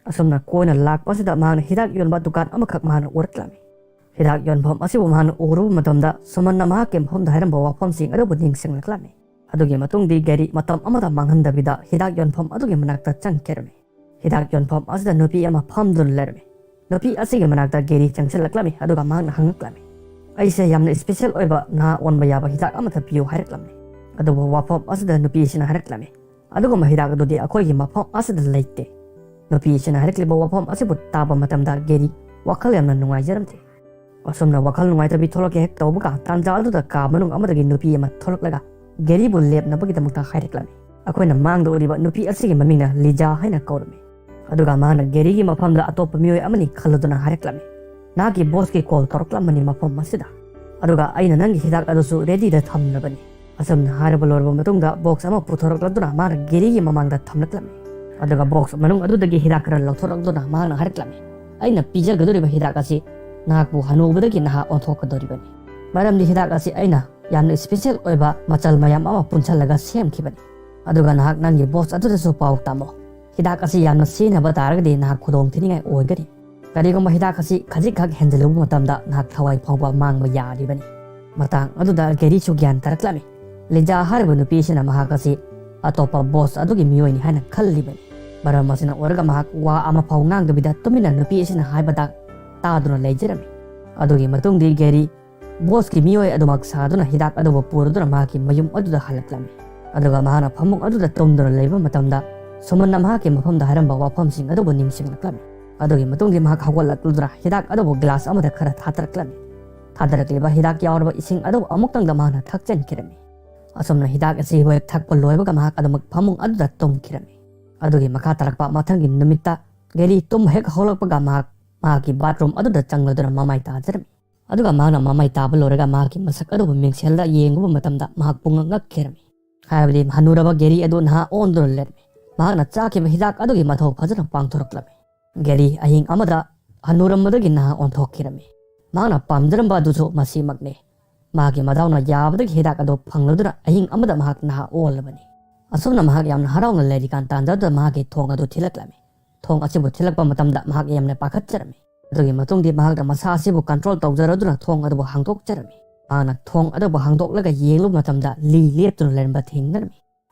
ꯑꯁꯨꯝꯅ ꯀꯣꯏꯅ ꯂꯥꯛꯄ ꯑꯁꯤꯗ ꯃꯍꯥꯛꯅ ꯍꯤꯗꯥꯛ ꯌꯣꯟꯕ ꯗꯨꯀꯥꯟ ꯑꯃꯈꯛ ꯃꯍꯥꯛꯅ ꯎꯔꯛꯂꯝꯃꯤ꯫ ꯍꯤꯗꯥꯛ ꯌꯣꯟꯐꯝ ꯑꯁꯤꯕꯨ ꯃꯍꯥꯛꯅ ꯎꯔꯨꯕ ꯃꯇꯝꯗ ꯁꯨꯃꯟꯅ ꯃꯍꯥꯛꯀꯤ ꯃꯐꯝꯗ ꯍꯥꯏꯔꯝꯕ ꯋꯥꯐꯝꯁꯤꯡ ꯑꯗꯨꯕꯨ ꯅꯤꯡꯁꯤꯡꯂꯛꯂꯝꯃꯤ꯫ ꯑꯗꯨꯒꯤ ꯃꯇꯨꯡꯗꯤ ꯒꯦꯔꯤ ꯃꯇꯝ ꯑꯃꯗ ꯃꯥꯡꯍꯟꯗꯕꯤꯗ ꯍꯤꯗꯥꯛ ꯌꯣꯟꯐꯝ ꯑꯗꯨꯒꯤ ꯃꯅꯥꯛꯇ ꯆꯪꯈꯤꯔꯝꯃꯤ꯫ ꯍꯤꯗꯥꯛ ꯌꯣꯟꯐꯝ ꯑꯁꯤꯗ ꯅꯨꯄꯤ ꯑꯃ ꯐꯝꯗꯨꯅ ꯂꯩꯔꯝꯃꯤ꯫ ꯅꯨꯄꯤ ꯑꯁꯤꯒꯤ ꯃꯅꯥꯛꯇ ꯒꯦꯔꯤ ꯆꯪꯁꯤꯜꯂꯛꯂꯝꯃꯤ, ꯑꯗꯨꯒ ꯃꯍꯥꯛꯅ ꯍꯪꯂꯛꯂꯝꯃꯤ, "ꯑꯩꯁꯦ ꯌꯥꯝꯅ ꯏꯁꯄꯤꯁꯦꯜ ꯑꯣꯏꯕ ꯅꯍꯥ ꯑꯣꯟꯕ ꯌꯥꯕ ꯍꯤꯗꯥꯛ ꯑꯃꯇ ꯄꯤꯌꯨ" ꯍꯥꯏꯔꯛꯂꯝꯃꯤ꯫ ꯑꯗꯨꯕꯨ ꯋꯥꯐꯝ ꯑꯁꯤꯗ ꯅꯨꯄꯤ ꯑꯁꯤꯅ ꯍꯥꯏꯔꯛꯂꯝꯃꯤ, "ꯑꯗꯨꯒꯨꯝꯕ ꯍꯤꯗꯥꯛ ꯑꯗꯨꯗꯤ ꯑꯩꯈꯣꯏꯒꯤ ꯃꯐꯝ ꯑꯁꯤꯗ ꯂꯩꯇꯦ"꯫ ꯅꯨꯄꯤ ꯑꯁꯤꯅ ꯍꯥꯏꯔꯛꯂꯤꯕ ꯋꯥꯐꯝ ꯑꯁꯤꯕꯨ ꯇꯥꯕ ꯃꯇꯝꯗ ꯒꯦꯔꯤ ꯋꯥꯈꯜ ꯌꯥꯝꯅ ꯅꯨꯡꯉꯥꯏꯖꯔꯝꯗꯦ꯫ ꯑꯁꯨꯝꯅ ꯋꯥꯈꯜ ꯅꯨꯡꯉꯥꯏꯇꯕꯤ ꯊꯣꯛꯂꯛꯀꯦ ꯍꯦꯛ ꯇꯧꯕꯒ, ꯇꯥꯟꯖꯥ ꯑꯗꯨꯗ ꯀꯥ ꯃꯅꯨꯡ ꯑꯃꯗꯒꯤ ꯅꯨꯄꯤ ꯑꯃ ꯊꯣꯛꯂꯛꯂꯒ ꯒꯦꯔꯤꯕꯨ ꯂꯦꯞꯅꯕꯒꯤꯗꯃꯛꯇ ꯍꯥꯏꯔꯛꯂꯝꯃꯤ꯫ ꯑꯩꯈꯣꯏꯅ ꯃꯥꯡꯗ ꯎꯔꯤꯕ ꯅꯨꯄꯤ ꯑꯁꯤꯒꯤ ꯃꯃꯤꯡꯅ ꯂꯤꯖꯥ ꯍꯥꯏꯅ ꯀꯧꯔꯝꯃꯤ꯫ ꯑꯗꯨꯒ ꯃꯥꯅ ꯒꯦꯔꯤꯒꯤ ꯃꯐꯝꯗ ꯑꯇꯣꯞꯄ ꯃꯤꯑꯣꯏ ꯑꯃꯅꯤ ꯈꯜꯂꯗꯨꯅ ꯍꯥꯏꯔꯛꯂꯝꯃꯤ, "ꯅꯍꯥꯛꯀꯤ ꯕꯣꯁꯀꯤ ꯀꯣꯜ ꯇꯧꯔꯛꯂꯝꯕꯅꯤ ꯃꯐꯝ ꯑꯁꯤꯗ꯫ ꯑꯗꯨꯒ ꯑꯩꯅ ꯅꯪꯒꯤ ꯍꯤꯗꯥꯛ ꯑꯗꯨꯁꯨ ꯔꯦꯗꯤꯗ ꯊꯝꯂꯕꯅꯤ"꯫ ꯑꯁꯨꯝꯅ ꯍꯥꯏꯔꯕ ꯂꯣꯏꯔꯕ ꯃꯇꯨꯡꯗ ꯕꯣꯛꯁ ꯑꯃ ꯄꯨꯊꯣꯔꯛꯂꯗꯨꯅ ꯃꯥꯅ ꯒꯦꯔꯤꯒꯤ ꯃꯃꯥꯡꯗ ꯊꯝꯂꯛꯂꯝꯃꯤ꯫ ꯑꯗꯨꯒ ꯕꯣꯛꯁ ꯃꯅꯨꯡ ꯑꯗꯨꯗꯒꯤ ꯍꯤꯗꯥꯛ ꯈꯔ ꯂꯧꯊꯣꯔꯛꯂꯗꯨꯅ ꯃꯍꯥꯛꯅ ꯍꯥꯏꯔꯛꯂꯝꯃꯤ, "ꯑꯩꯅ ꯄꯤꯖꯒꯗꯧꯔꯤꯕ ꯍꯤꯗꯥꯛ ꯑꯁꯤ ꯅꯍꯥꯛꯄꯨ ꯍꯅꯨꯕꯗꯒꯤ ꯅꯍꯥ ꯑꯣꯟꯊꯣꯛꯀꯗꯧꯔꯤꯕꯅꯤ꯫ ꯃꯔꯝꯗꯤ ꯍꯤꯗꯥꯛ ꯑꯁꯤ ꯑꯩꯅ ꯌꯥꯝꯅ ꯏꯁꯄꯤꯁꯦꯜ ꯑꯣꯏꯕ ꯃꯆꯜ ꯃꯌꯥꯝ ꯑꯃ ꯄꯨꯟꯁꯤꯜꯂꯒ ꯁꯦꯝꯈꯤꯕꯅꯤ꯫ ꯑꯗꯨꯒ ꯅꯍꯥꯛ ꯅꯪꯒꯤ ꯕꯣꯁ ꯑꯗꯨꯗꯁꯨ ꯄꯥꯎ ꯇꯝꯃꯣ꯫ ꯍꯤꯗꯥꯛ ꯑꯁꯤ ꯌꯥꯝꯅ ꯁꯤꯖꯤꯟꯅꯕ ꯇꯥꯔꯒꯗꯤ ꯅꯍꯥꯛ ꯈꯨꯗꯣꯡ ꯊꯤꯅꯤꯡꯉꯥꯏ ꯑꯣꯏꯒꯅꯤ꯫ ꯀꯔꯤꯒꯨꯝꯕ ꯍꯤꯗꯥꯛ ꯑꯁꯤ ꯈꯖꯤꯛꯈꯛ ꯍꯦꯟꯖꯤꯜꯂꯨꯕ ꯃꯇꯝꯗ ꯅꯍꯥꯛ ꯊꯋꯥꯏ ꯐꯥꯎꯕ ꯃꯥꯡꯕ ꯌꯥꯔꯤꯕꯅꯤ"꯫ ꯃꯇꯥꯡ ꯑꯗꯨꯗ ꯒꯦꯔꯤꯁꯨ ꯒ꯭ꯌꯥꯟ ꯇꯥꯔꯛꯂꯝꯃꯤ꯫ ꯂꯤꯖꯥ ꯍꯥꯏꯔꯤꯕ ꯅꯨꯄꯤ ꯑꯁꯤꯅ ꯃꯍꯥꯛ ꯑꯁꯤ ꯑꯇꯣꯞꯄ ꯕꯣꯁ ꯑꯗꯨꯒꯤ ꯃꯤꯑꯣꯏꯅꯤ ꯍꯥꯏꯅ ꯈꯜꯂꯤꯕꯅꯤ꯫ ꯃꯔꯝ ꯑꯁꯤꯅ ꯑꯣꯏꯔꯒ ꯃꯍꯥꯛ ꯋꯥ ꯑꯃꯐꯥꯎ ꯉꯥꯡꯗꯕꯤꯗ ꯇꯨꯃꯤꯟꯅ ꯅꯨꯄꯤ ꯑꯁꯤꯅ ꯍꯥꯏꯕꯗ ꯇꯥꯗꯨꯅ ꯂꯩꯖꯔꯝꯃꯤ꯫ ꯑꯗꯨꯒꯤ ꯃꯇꯨꯡꯗꯤ ꯒꯦꯔꯤ ꯕꯣꯁꯀꯤ ꯃꯤꯑꯣꯏ ꯑꯗꯨꯃꯛ ꯁꯥꯗꯨꯅ ꯍꯤꯗꯥꯛ ꯑꯗꯨꯕꯨ ꯄꯨꯔꯗꯨꯅ ꯃꯍꯥꯛꯀꯤ ꯃꯌꯨꯝ ꯑꯗꯨꯗ ꯍꯜꯂꯛꯂꯝꯃꯤ꯫ ꯑꯗꯨꯒ ꯃꯍꯥꯛꯅ ꯐꯃꯨꯡ ꯑꯗꯨꯗ ꯇꯨꯝꯗꯨꯅ ꯂꯩꯕ ꯃꯇꯝꯗ ꯁꯨꯃꯟꯅ ꯃꯍꯥꯛꯀꯤ ꯃꯐꯝꯗ ꯍꯥꯏꯔꯝꯕ ꯋꯥꯐꯝꯁꯤꯡ ꯑꯗꯨꯕꯨ ꯅꯤꯡꯁꯤꯡꯂꯛꯂꯝꯃꯤ꯫ ꯑꯗꯨꯒꯤ ꯃꯇꯨꯡꯗꯤ ꯃꯍꯥꯛ ꯍꯧꯒꯠꯂꯛꯂꯗꯨꯅ ꯍꯤꯗꯥꯛ ꯑꯗꯨꯕꯨ ꯒ꯭ꯂꯥꯁ ꯑꯃꯗ ꯈꯔ ꯊꯥꯗꯔꯛꯂꯝꯃꯤ꯫ ꯊꯥꯗꯔꯛꯂꯤꯕ ꯍꯤꯗꯥꯛ ꯌꯥꯎꯔꯕ ꯏꯁꯤꯡ ꯑꯗꯨ ꯑꯃꯨꯛꯇꯪꯗ ꯃꯍꯥꯛꯅ ꯊꯛꯆꯤꯟꯈꯤꯔꯝꯃꯤ꯫ ꯑꯁꯨꯝꯅ ꯍꯤꯗꯥꯛ ꯑꯁꯤ ꯍꯦꯛ ꯊꯛꯄ ꯂꯣꯏꯕꯒ ꯃꯍꯥꯛ ꯑꯗꯨꯃꯛ ꯐꯃꯨꯡ ꯑꯗꯨꯗ ꯇꯨꯝꯈꯤꯔꯝꯃꯤ꯫ ꯑꯗꯨꯒꯤ ꯃꯈꯥ ꯇꯥꯔꯛꯄ ꯃꯊꯪꯒꯤ ꯅꯨꯃꯤꯠꯇ ꯒꯦꯔꯤ ꯇꯨꯝꯕ ꯍꯦꯛ ꯍꯧꯒꯠꯂꯛꯄꯒ ꯃꯍꯥꯛ ꯃꯍꯥꯛꯀꯤ ꯕꯥꯠꯔꯨꯝ ꯑꯗꯨꯗ ꯆꯪꯂꯗꯨꯅ ꯃꯃꯥꯏ ꯇꯥꯖꯔꯝꯃꯤ꯫ ꯑꯗꯨꯒ ꯃꯍꯥꯛꯅ ꯃꯃꯥꯏ ꯇꯥꯕ ꯂꯣꯏꯔꯒ ꯃꯍꯥꯛꯀꯤ ꯃꯁꯛ ꯑꯗꯨꯕꯨ ꯃꯤꯡꯁꯦꯜꯗ ꯌꯦꯡꯂꯨꯕ ꯃꯇꯝꯗ ꯃꯍꯥꯛ ꯄꯨꯡꯉꯛ ꯉꯛꯈꯤꯔꯝꯃꯤ꯫ ꯍꯥꯏꯕꯗꯤ ꯍꯅꯨꯔꯕ ꯒꯦꯔꯤ ꯑꯗꯨ ꯅꯍꯥ ꯑꯣꯟꯗꯨꯅ ꯂꯩꯔꯝꯃꯤ꯫ ꯃꯍꯥꯛꯅ ꯆꯥꯈꯤꯕ ꯍꯤꯗꯥꯛ ꯑꯗꯨꯒꯤ ꯃꯊꯧ ꯐꯖꯅ ꯄꯥꯡꯊꯣꯔꯛꯂꯝꯃꯤ꯫ ꯒꯦꯔꯤ ꯑꯍꯤꯡ ꯑꯃꯗ ꯍꯅꯨꯔꯝꯕꯗꯒꯤ ꯅꯍꯥ ꯑꯣꯟꯊꯣꯛꯈꯤꯔꯝꯃꯤ꯫ ꯃꯍꯥꯛꯅ ꯄꯥꯝꯖꯔꯝꯕ ꯑꯗꯨꯁꯨ ꯃꯁꯤꯃꯛꯅꯤ꯫ ꯃꯍꯥꯛꯀꯤ ꯃꯗꯥꯎꯅ ꯌꯥꯕꯗꯒꯤ ꯍꯤꯗꯥꯛ ꯑꯗꯨ ꯐꯪꯂꯗꯨꯅ ꯑꯍꯤꯡ ꯑꯃꯗ ꯃꯍꯥꯛ ꯅꯍꯥ ꯑꯣꯜꯂꯕꯅꯤ꯫ ꯑꯁꯨꯝꯅ ꯃꯍꯥꯛ ꯌꯥꯝꯅ ꯍꯔꯥꯎꯅ ꯂꯩꯔꯤꯀꯥꯟ ꯇꯥꯟꯖꯥꯗꯨꯗ ꯃꯍꯥꯛꯀꯤ ꯊꯣꯡ ꯑꯗꯨ ꯊꯤꯜꯂꯛꯂꯝꯃꯤ꯫ ꯊꯣꯡ ꯑꯁꯤꯕꯨ ꯊꯤꯜꯂꯛꯄ ꯃꯇꯝꯗ ꯃꯍꯥꯛ ꯌꯥꯝꯅ ꯄꯥꯈꯠꯆꯔꯝꯃꯤ꯫ ꯑꯗꯨꯒꯤ ꯃꯇꯨꯡꯗꯤ ꯃꯍꯥꯛꯅ ꯃꯁꯥ ꯑꯁꯤꯕꯨ ꯀꯟꯇ꯭ꯔꯣꯜ ꯇꯧꯖꯔꯗꯨꯅ ꯊꯣꯡ ꯑꯗꯨꯕꯨ ꯍꯥꯡꯗꯣꯛꯆꯔꯝꯃꯤ꯫ ꯃꯍꯥꯛꯅ ꯊꯣꯡ ꯑꯗꯨꯕꯨ ꯍꯥꯡꯗꯣꯛꯂꯒ ꯌꯦꯡꯂꯨꯕ ꯃꯇꯝꯗ ꯂꯤ ꯂꯦꯞꯇꯨꯅ ꯂꯩꯔꯝꯕ ꯊꯦꯡꯅꯔꯝꯃꯤ꯫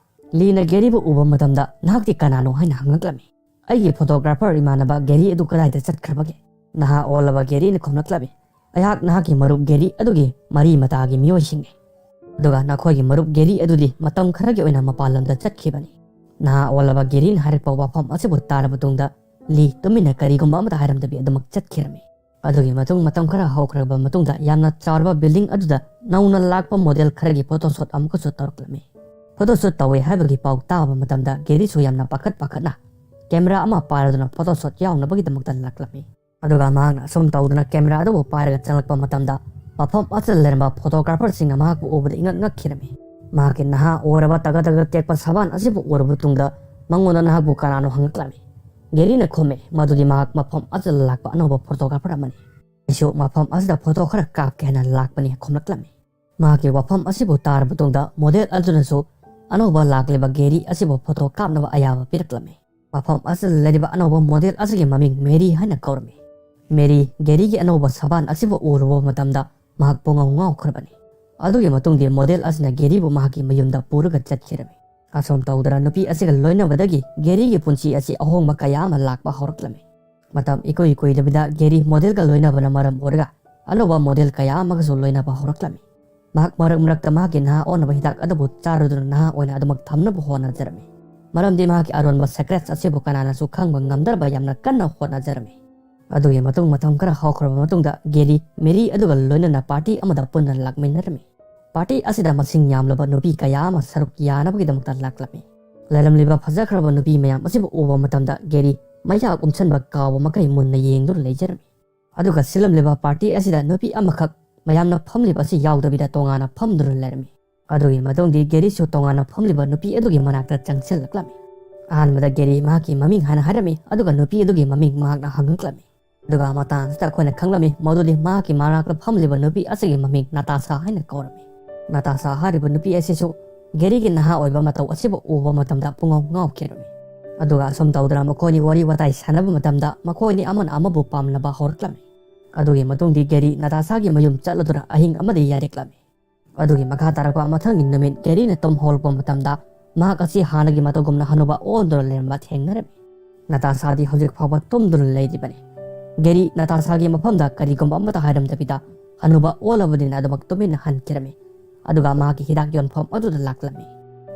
ꯂꯤꯅ ꯒꯦꯔꯤꯕꯨ ꯎꯕ ꯃꯇꯝꯗ, "ꯅꯍꯥꯛꯇꯤ ꯀꯅꯥꯅꯣ?" ꯍꯥꯏꯅ ꯍꯪꯂꯛꯂꯝꯃꯤ꯫ "ꯑꯩꯒꯤ photographer ꯏꯃꯥꯟꯅꯕ ꯒꯦꯔꯤ ꯑꯗꯨ ꯀꯗꯥꯏꯗ ꯆꯠꯈ꯭ꯔꯕꯒꯦ?" ꯅꯍꯥ ꯑꯣꯜꯂꯕ ꯒꯦꯔꯤꯅ ꯈꯨꯝꯂꯛꯂꯝꯃꯤ, "ꯑꯩꯍꯥꯛ ꯅꯍꯥꯛꯀꯤ ꯃꯔꯨꯞ ꯒꯦꯔꯤ ꯑꯗꯨꯒꯤ ꯃꯔꯤ ꯃꯇꯥꯒꯤ ꯃꯤꯑꯣꯏꯁꯤꯡꯅꯤ꯫ ꯑꯗꯨꯒ ꯅꯈꯣꯏꯒꯤ ꯃꯔꯨꯞ ꯒꯦꯔꯤ ꯑꯗꯨꯗꯤ ꯃꯇꯝ ꯈꯔꯒꯤ ꯑꯣꯏꯅ ꯃꯄꯥꯟ ꯂꯝꯗ ꯆꯠꯈꯤꯕꯅꯤ꯫" ꯅꯍꯥ ꯑꯣꯜꯂꯕ ꯒꯦꯔꯤꯅ ꯍꯥꯏꯔꯛꯄ ꯋꯥꯐꯝ ꯑꯁꯤꯕꯨ ꯇꯥꯔꯕ ꯃꯇꯨꯡꯗ ꯂꯤ ꯇꯨꯃꯤꯟꯅ ꯀꯔꯤꯒꯨꯝꯕ ꯑꯃꯠꯇ ꯍꯥꯏꯔꯝꯗꯕꯤ ꯑꯗꯨꯃꯛ ꯆꯠꯈꯤꯔꯝꯃꯤ꯫ ꯑꯗꯨꯒꯤ ꯃꯇꯨꯡ ꯃꯇꯝ ꯈꯔ ꯍꯧꯈ꯭ꯔꯕ ꯃꯇꯨꯡꯗ ꯌꯥꯝꯅ ꯆꯥꯎꯔꯕ building ꯑꯗꯨꯗ ꯅꯧꯅ ꯂꯥꯛꯄ model ꯈꯔꯒꯤ photoshoot ꯑꯃꯨꯛꯀꯁꯨ ꯇꯧꯔꯛꯂꯝꯃꯤ꯫ Photoshoot ꯇꯧꯋꯦ ꯍꯥꯏꯕꯒꯤ ꯄꯥꯎ ꯇꯥꯕ ꯃꯇꯝꯗ ꯒꯦꯔꯤꯁꯨ ꯌꯥꯝꯅ ꯄꯥꯈꯠ ꯄꯥꯈꯠꯅ camera ꯑꯃ ꯄꯥꯏꯔꯗꯨꯅ photoshoot ꯌꯥꯎꯅꯕꯒꯤꯗꯃꯛꯇ ꯂꯥꯛꯂꯝꯃꯤ꯫ ꯑꯗꯨꯒ ꯃꯍꯥꯛꯅ ꯑꯁꯨꯝ ꯇꯧꯗꯨꯅ camera ꯑꯗꯨꯕꯨ ꯄꯥꯏꯔꯒ ꯆꯪꯂꯛꯄ ꯃꯇꯝꯗ ꯃꯐꯝ ꯑꯁꯤꯗ ꯂꯩꯔꯝꯕ photographerꯁꯤꯡꯅ ꯃꯍꯥꯛꯄꯨ ꯎꯕꯗ ꯏꯉꯛ ꯉꯛꯈꯤꯔꯝꯃꯤ꯫ ꯃꯍꯥꯛꯀꯤ ꯅꯍꯥ ꯑꯣꯏꯔꯕ ꯇꯒꯠ ꯇꯒꯠ ꯇꯦꯛꯄ ꯁꯕꯥꯟ ꯑꯁꯤꯕꯨ ꯎꯔꯕ ꯃꯇꯨꯡꯗ ꯃꯉꯣꯟꯗ ꯅꯍꯥꯛꯄꯨ ꯀꯅꯥꯅꯣ ꯍꯪꯂꯛꯂꯝꯃꯤ꯫ ꯒꯦꯔꯤꯅ ꯈꯨꯝꯃꯤ, "ꯃꯗꯨꯗꯤ ꯃꯍꯥꯛ ꯃꯐꯝ ꯑꯁꯤꯗ ꯂꯥꯛꯄ ꯑꯅꯧꯕ photographer ꯑꯃꯅꯤ꯫ ꯑꯩꯁꯨ ꯃꯐꯝ ꯑꯁꯤꯗ photo ꯈꯔ ꯀꯥꯞꯀꯦ ꯍꯥꯏꯅ ꯂꯥꯛꯄꯅꯤ" ꯈꯨꯝꯂꯛꯂꯝꯃꯤ꯫ ꯃꯍꯥꯛꯀꯤ ꯋꯥꯐꯝ ꯑꯁꯤꯕꯨ ꯇꯥꯔꯕ ꯃꯇꯨꯡꯗ model ꯑꯗꯨꯅꯁꯨ ꯑꯅꯧꯕ ꯂꯥꯛꯂꯤꯕ ꯒꯦꯔꯤ ꯑꯁꯤꯕꯨ photo ꯀꯥꯞꯅꯕ ꯑꯌꯥꯕ ꯄꯤꯔꯛꯂꯝꯃꯤ꯫ ꯃꯐꯝ ꯑꯁꯤꯗ ꯂꯩꯔꯤꯕ ꯑꯅꯧꯕ model ꯑꯁꯤꯒꯤ ꯃꯃꯤꯡ ꯃꯦꯔꯤ ꯍꯥꯏꯅ ꯀꯧꯔꯝꯃꯤ꯫ ꯃꯦꯔꯤ ꯒꯦꯔꯤꯒꯤ ꯑꯅꯧꯕ ꯁꯕꯥꯟ ꯑꯁꯤꯕꯨ ꯎꯔꯨꯕ ꯃꯇꯝꯗ ꯃꯍꯥꯛ ꯄꯨꯡꯉꯥꯎ ꯉꯥꯎꯈ꯭ꯔꯕꯅꯤ꯫ ꯑꯗꯨꯒꯤ ꯃꯇꯨꯡꯗꯤ model ꯑꯁꯤꯅ ꯒꯦꯔꯤꯕꯨ ꯃꯍꯥꯛꯀꯤ ꯃꯌꯨꯝꯗ ꯄꯨꯔꯒ ꯆꯠꯈꯤꯔꯝꯃꯤ꯫ ꯑꯁꯨꯝ ꯇꯧꯗꯅ ꯅꯨꯄꯤ ꯑꯁꯤꯒ ꯂꯣꯏꯅꯕꯗꯒꯤ ꯒꯦꯔꯤꯒꯤ ꯄꯨꯟꯁꯤ ꯑꯁꯤ ꯑꯍꯣꯡꯕ ꯀꯌꯥ ꯑꯃ ꯂꯥꯛꯄ ꯍꯧꯔꯛꯂꯝꯃꯤ꯫ ꯃꯇꯝ ꯏꯀꯨꯏ ꯀꯨꯏꯗꯕꯤꯗ ꯒꯦꯔꯤ modelꯒ ꯂꯣꯏꯅꯕꯅ ꯃꯔꯝ ꯑꯣꯏꯔꯒ ꯑꯅꯧꯕ model ꯀꯌꯥ ꯑꯃꯒꯁꯨ ꯂꯣꯏꯅꯕ ꯍꯧꯔꯛꯂꯝꯃꯤ꯫ ꯃꯍꯥꯛ ꯃꯔꯛ ꯃꯔꯛꯇ ꯃꯍꯥꯛꯀꯤ ꯅꯍꯥ ꯑꯣꯟꯅꯕ ꯍꯤꯗꯥꯛ ꯑꯗꯨꯕꯨ ꯆꯥꯔꯗꯨꯅ ꯅꯍꯥ ꯑꯣꯏꯅ ꯑꯗꯨꯃꯛ ꯊꯝꯅꯕ ꯍꯣꯠꯅꯖꯔꯝꯃꯤ꯫ ꯃꯔꯝꯗꯤ ꯃꯍꯥꯛꯀꯤ ꯑꯔꯣꯟꯕ secrets ꯑꯁꯤꯕꯨ ꯀꯅꯥꯅꯁꯨ ꯈꯪꯕ ꯉꯝꯗꯅꯕ ꯌꯥꯝꯅ ꯀꯟꯅ ꯍꯣꯠꯅꯖꯔꯝꯃꯤ꯫ ꯑꯗꯨꯒꯤ ꯃꯇꯨꯡ ꯃꯇꯝ ꯈꯔ ꯍꯧꯈ꯭ꯔꯕ ꯃꯇꯨꯡꯗ ꯒꯦꯔꯤ ꯃꯦꯔꯤ ꯑꯗꯨꯒ ꯂꯣꯏꯅꯅ party ꯑꯃꯗ ꯄꯨꯟꯅ ꯂꯥꯛꯃꯤꯟꯅꯔꯝꯃꯤ꯫ Party ꯑꯁꯤꯗ ꯃꯁꯤꯡ ꯌꯥꯝꯂꯕ ꯅꯨꯄꯤ ꯀꯌꯥ ꯑꯃ ꯁꯔꯨꯛ ꯌꯥꯅꯕꯒꯤꯗꯃꯛꯇ ꯂꯥꯛꯂꯝꯃꯤ꯫ ꯂꯩꯔꯝꯂꯤꯕ ꯐꯖꯈ꯭ꯔꯕ ꯅꯨꯄꯤ ꯃꯌꯥꯝ ꯑꯁꯤꯕꯨ ꯎꯕ ꯃꯇꯝꯗ ꯒꯦꯔꯤ ꯃꯩꯌꯥꯛ ꯎꯝꯁꯟꯕ ꯀꯥꯎꯕ ꯃꯈꯩ ꯃꯨꯟꯅ ꯌꯦꯡꯗꯨꯅ ꯂꯩꯖꯔꯝꯃꯤ꯫ ꯑꯗꯨꯒ ꯁꯤꯜꯂꯝꯂꯤꯕ party ꯑꯁꯤꯗ ꯅꯨꯄꯤ ꯑꯃꯈꯛ ꯃꯌꯥꯝꯅ ꯐꯝꯂꯤꯕ ꯑꯁꯤ ꯌꯥꯎꯗꯕꯤꯗ ꯇꯣꯉꯥꯟꯅ ꯐꯝꯗꯨꯅ ꯂꯩꯔꯝꯃꯤ꯫ ꯑꯗꯨꯒꯤ ꯃꯇꯨꯡꯗꯤ ꯒꯦꯔꯤꯁꯨ ꯇꯣꯉꯥꯟꯅ ꯐꯝꯂꯤꯕ ꯅꯨꯄꯤ ꯑꯗꯨꯒꯤ ꯃꯅꯥꯛꯇ ꯆꯪꯁꯤꯜꯂꯛꯂꯝꯃꯤ꯫ ꯑꯍꯥꯟꯕꯗ ꯒꯦꯔꯤ ꯃꯍꯥꯛꯀꯤ ꯃꯃꯤꯡ ꯍꯥꯏꯅ ꯍꯥꯏꯔꯝꯃꯤ, ꯑꯗꯨꯒ ꯅꯨꯄꯤ ꯑꯗꯨꯒꯤ ꯃꯃꯤꯡ ꯃꯍꯥꯛꯅ ꯍꯪꯉꯛꯂꯝꯃꯤ꯫ ꯑꯗꯨꯒ ꯃꯇꯥꯡ ꯑꯁꯤꯗ ꯑꯩꯈꯣꯏꯅ ꯈꯪꯂꯝꯃꯤ ꯃꯗꯨꯗꯤ ꯃꯍꯥꯛꯀꯤ ꯃꯅꯥꯛꯇ ꯐꯝꯂꯤꯕ ꯅꯨꯄꯤ ꯑꯁꯤꯒꯤ ꯃꯃꯤꯡ ꯅꯥꯇꯥꯁꯥ ꯍꯥꯏꯅ ꯀꯧꯔꯝꯃꯤ꯫ ꯅꯥꯇꯥꯁꯥ ꯍꯥꯏꯔꯤꯕ ꯅꯨꯄꯤ ꯑꯁꯤꯁꯨ ꯒꯦꯔꯤꯒꯤ ꯅꯍꯥ ꯑꯣꯏꯕ ꯃꯇꯧ ꯑꯁꯤꯕꯨ ꯎꯕ ꯃꯇꯝꯗ ꯄꯨꯡꯉꯥꯎ ꯉꯥꯎꯈꯤꯔꯝꯃꯤ꯫ ꯑꯗꯨꯒ ꯑꯁꯨꯝ ꯇꯧꯗꯅ ꯃꯈꯣꯏꯅꯤ ꯋꯥꯔꯤ ꯋꯥꯇꯥꯏ ꯁꯥꯟꯅꯕ ꯃꯇꯝꯗ ꯃꯈꯣꯏꯅꯤ ꯑꯃꯅ ꯑꯃꯕꯨ ꯄꯥꯝꯅꯕ ꯍꯧꯔꯛꯂꯝꯃꯤ꯫ ꯑꯗꯨꯒꯤ ꯃꯇꯨꯡꯗꯤ ꯒꯦꯔꯤ ꯅꯥꯇꯥꯁꯥꯒꯤ ꯃꯌꯨꯝ ꯆꯠꯂꯗꯨꯅ ꯑꯍꯤꯡ ꯑꯃꯗ ꯌꯥꯏꯔꯛꯂꯝꯃꯤ꯫ ꯑꯗꯨꯒꯤ ꯃꯈꯥ ꯇꯥꯔꯛꯄ ꯃꯊꯪꯒꯤ ꯅꯨꯃꯤꯠ ꯒꯦꯔꯤꯅ ꯇꯨꯝ ꯍꯧꯒꯠꯂꯛꯄ ꯃꯇꯝꯗ ꯃꯍꯥꯛ ꯑꯁꯤ ꯍꯥꯟꯅꯒꯤ ꯃꯇꯧꯒꯨꯝꯅ ꯍꯅꯨꯕ ꯑꯣꯟꯗꯨꯅ ꯂꯩꯔꯝꯕ ꯊꯦꯡꯅꯔꯝꯃꯤ꯫ ꯅꯇꯥꯁꯥꯗꯤ ꯍꯧꯖꯤꯛ ꯐꯥꯎꯕ ꯇꯨꯝꯗꯨꯅ ꯂꯩꯔꯤꯕꯅꯤ꯫ ꯒꯦꯔꯤ ꯅꯇꯥꯁꯥꯒꯤ ꯃꯐꯝꯗ ꯀꯔꯤꯒꯨꯝꯕ ꯑꯃꯠꯇ ꯍꯥꯏꯔꯝꯗꯕꯤꯗ ꯍꯅꯨꯕ ꯑꯣꯜꯂꯕꯅꯤꯅ ꯑꯗꯨꯃꯛ ꯇꯨꯃꯤꯟꯅ ꯍꯟꯈꯤꯔꯝꯃꯤ꯫ ꯑꯗꯨꯒ ꯃꯍꯥꯛꯀꯤ ꯍꯤꯗꯥꯛ ꯌꯣꯟꯐꯝ ꯑꯗꯨꯗ ꯂꯥꯛꯂꯝꯃꯤ꯫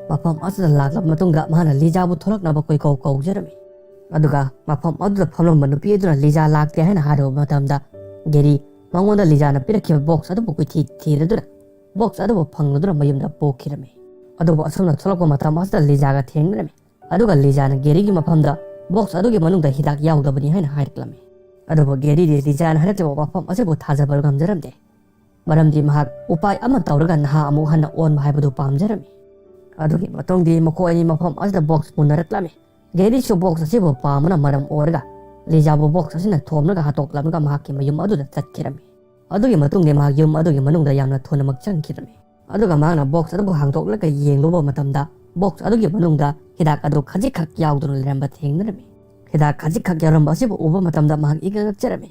ꯃꯐꯝ ꯑꯗꯨꯗ ꯂꯥꯛꯂꯕ ꯃꯇꯨꯡꯗ ꯃꯍꯥꯛꯅ ꯂꯤꯖꯥꯕꯨ ꯊꯣꯛꯂꯛꯅꯕ ꯀꯣꯏꯀꯧ ꯀꯧꯖꯔꯝꯃꯤ꯫ ꯑꯗꯨꯒ ꯃꯐꯝ ꯑꯗꯨꯗ ꯐꯝꯂꯝꯕ ꯅꯨꯄꯤ ꯑꯗꯨꯅ ꯂꯤꯖꯥ ꯂꯥꯛꯇꯦ ꯍꯥꯏꯅ ꯍꯥꯏꯔꯨꯕ ꯃꯇꯝꯗ ꯒꯦꯔꯤ ꯃꯉꯣꯟꯗ ꯂꯤꯖꯥꯅ ꯄꯤꯔꯛꯈꯤꯕ ꯕꯣꯛꯁ ꯑꯗꯨꯕꯨ ꯀꯣꯏꯊꯤ ꯊꯤꯔꯗꯨꯅ ꯕꯣꯛꯁ ꯑꯗꯨꯕꯨ ꯐꯪꯂꯗꯨꯅ ꯃꯌꯨꯝꯗ ꯄꯨꯈꯤꯔꯝꯃꯤ꯫ ꯑꯗꯨꯕꯨ ꯑꯁꯨꯝꯅ ꯊꯣꯛꯂꯛꯄ ꯃꯇꯝ ꯑꯁꯤꯗ ꯂꯤꯖꯥꯒ ꯊꯦꯡꯅꯔꯝꯃꯤ꯫ ꯑꯗꯨꯒ ꯂꯤꯖꯥꯅ ꯒꯦꯔꯤꯒꯤ ꯃꯐꯝꯗ ꯕꯣꯛꯁ ꯑꯗꯨꯒꯤ ꯃꯅꯨꯡꯗ ꯍꯤꯗꯥꯛ ꯌꯥꯎꯗꯕꯅꯤ ꯍꯥꯏꯅ ꯍꯥꯏꯔꯛꯂꯝꯃꯤ꯫ ꯑꯗꯨꯕꯨ ꯒꯦꯔꯤꯗꯤ ꯂꯤꯖꯥꯅ ꯍꯥꯏꯔꯛꯂꯤꯕ ꯋꯥꯐꯝ ꯑꯁꯤꯕꯨ ꯊꯥꯖꯕ ꯉꯝꯖꯔꯝꯗꯦ꯫ ꯃꯔꯝꯗꯤ ꯃꯍꯥꯛ ꯎꯄꯥꯏ ꯑꯃ ꯇꯧꯔꯒ ꯅꯍꯥ ꯑꯃꯨꯛ ꯍꯟꯅ ꯑꯣꯟꯕ ꯍꯥꯏꯕꯗꯨ ꯄꯥꯝꯖꯔꯝꯃꯤ꯫ ꯑꯗꯨꯒꯤ ꯃꯇꯨꯡꯗꯤ ꯃꯈꯣꯏ ꯑꯅꯤ ꯃꯐꯝ ꯑꯁꯤꯗ ꯕꯣꯛꯁ ꯃꯨꯟꯅꯔꯛꯂꯝꯃꯤ꯫ ꯒꯦꯔꯤꯁꯨ ꯕꯣꯛꯁ ꯑꯁꯤꯕꯨ ꯄꯥꯝꯕꯅ ꯃꯔꯝ ꯑꯣꯏꯔꯒ ꯂꯤꯖꯥꯕꯨ ꯕꯣꯛꯁ ꯑꯁꯤꯅ ꯊꯣꯝꯂꯒ ꯍꯥꯠꯇꯣꯛꯂꯝꯂꯒ ꯃꯍꯥꯛꯀꯤ ꯃꯌꯨꯝ ꯑꯗꯨꯗ ꯆꯠꯈꯤꯔꯝꯃꯤ꯫ ꯑꯗꯨꯒꯤ ꯃꯇꯨꯡꯗꯤ ꯃꯍꯥꯛ ꯌꯨꯝ ꯑꯗꯨꯒꯤ ꯃꯅꯨꯡꯗ ꯌꯥꯝꯅ ꯊꯨꯅꯃꯛ ꯆꯪꯈꯤꯔꯝꯃꯤ꯫ ꯑꯗꯨꯒ ꯃꯍꯥꯛꯅ ꯕꯣꯛꯁ ꯑꯗꯨꯕꯨ ꯍꯥꯡꯗꯣꯛꯂꯒ ꯌꯦꯡꯂꯨꯕ ꯃꯇꯝꯗ ꯕꯣꯛꯁ ꯑꯗꯨꯒꯤ ꯃꯅꯨꯡꯗ ꯍꯤꯗꯥꯛ ꯑꯗꯨ ꯈꯖꯤꯛꯈꯛ ꯌꯥꯎꯗꯨꯅ ꯂꯩꯔꯝꯕ ꯊꯦꯡꯅꯔꯝꯃꯤ꯫ ꯍꯤꯗꯥꯛ ꯈꯖꯤꯛꯈꯛ ꯌꯥꯎꯔꯝꯕ ꯑꯁꯤꯕꯨ ꯎꯕ ꯃꯇꯝꯗ ꯃꯍꯥꯛ ꯏꯉꯛ ꯉꯛꯆꯔꯝꯃꯤ꯫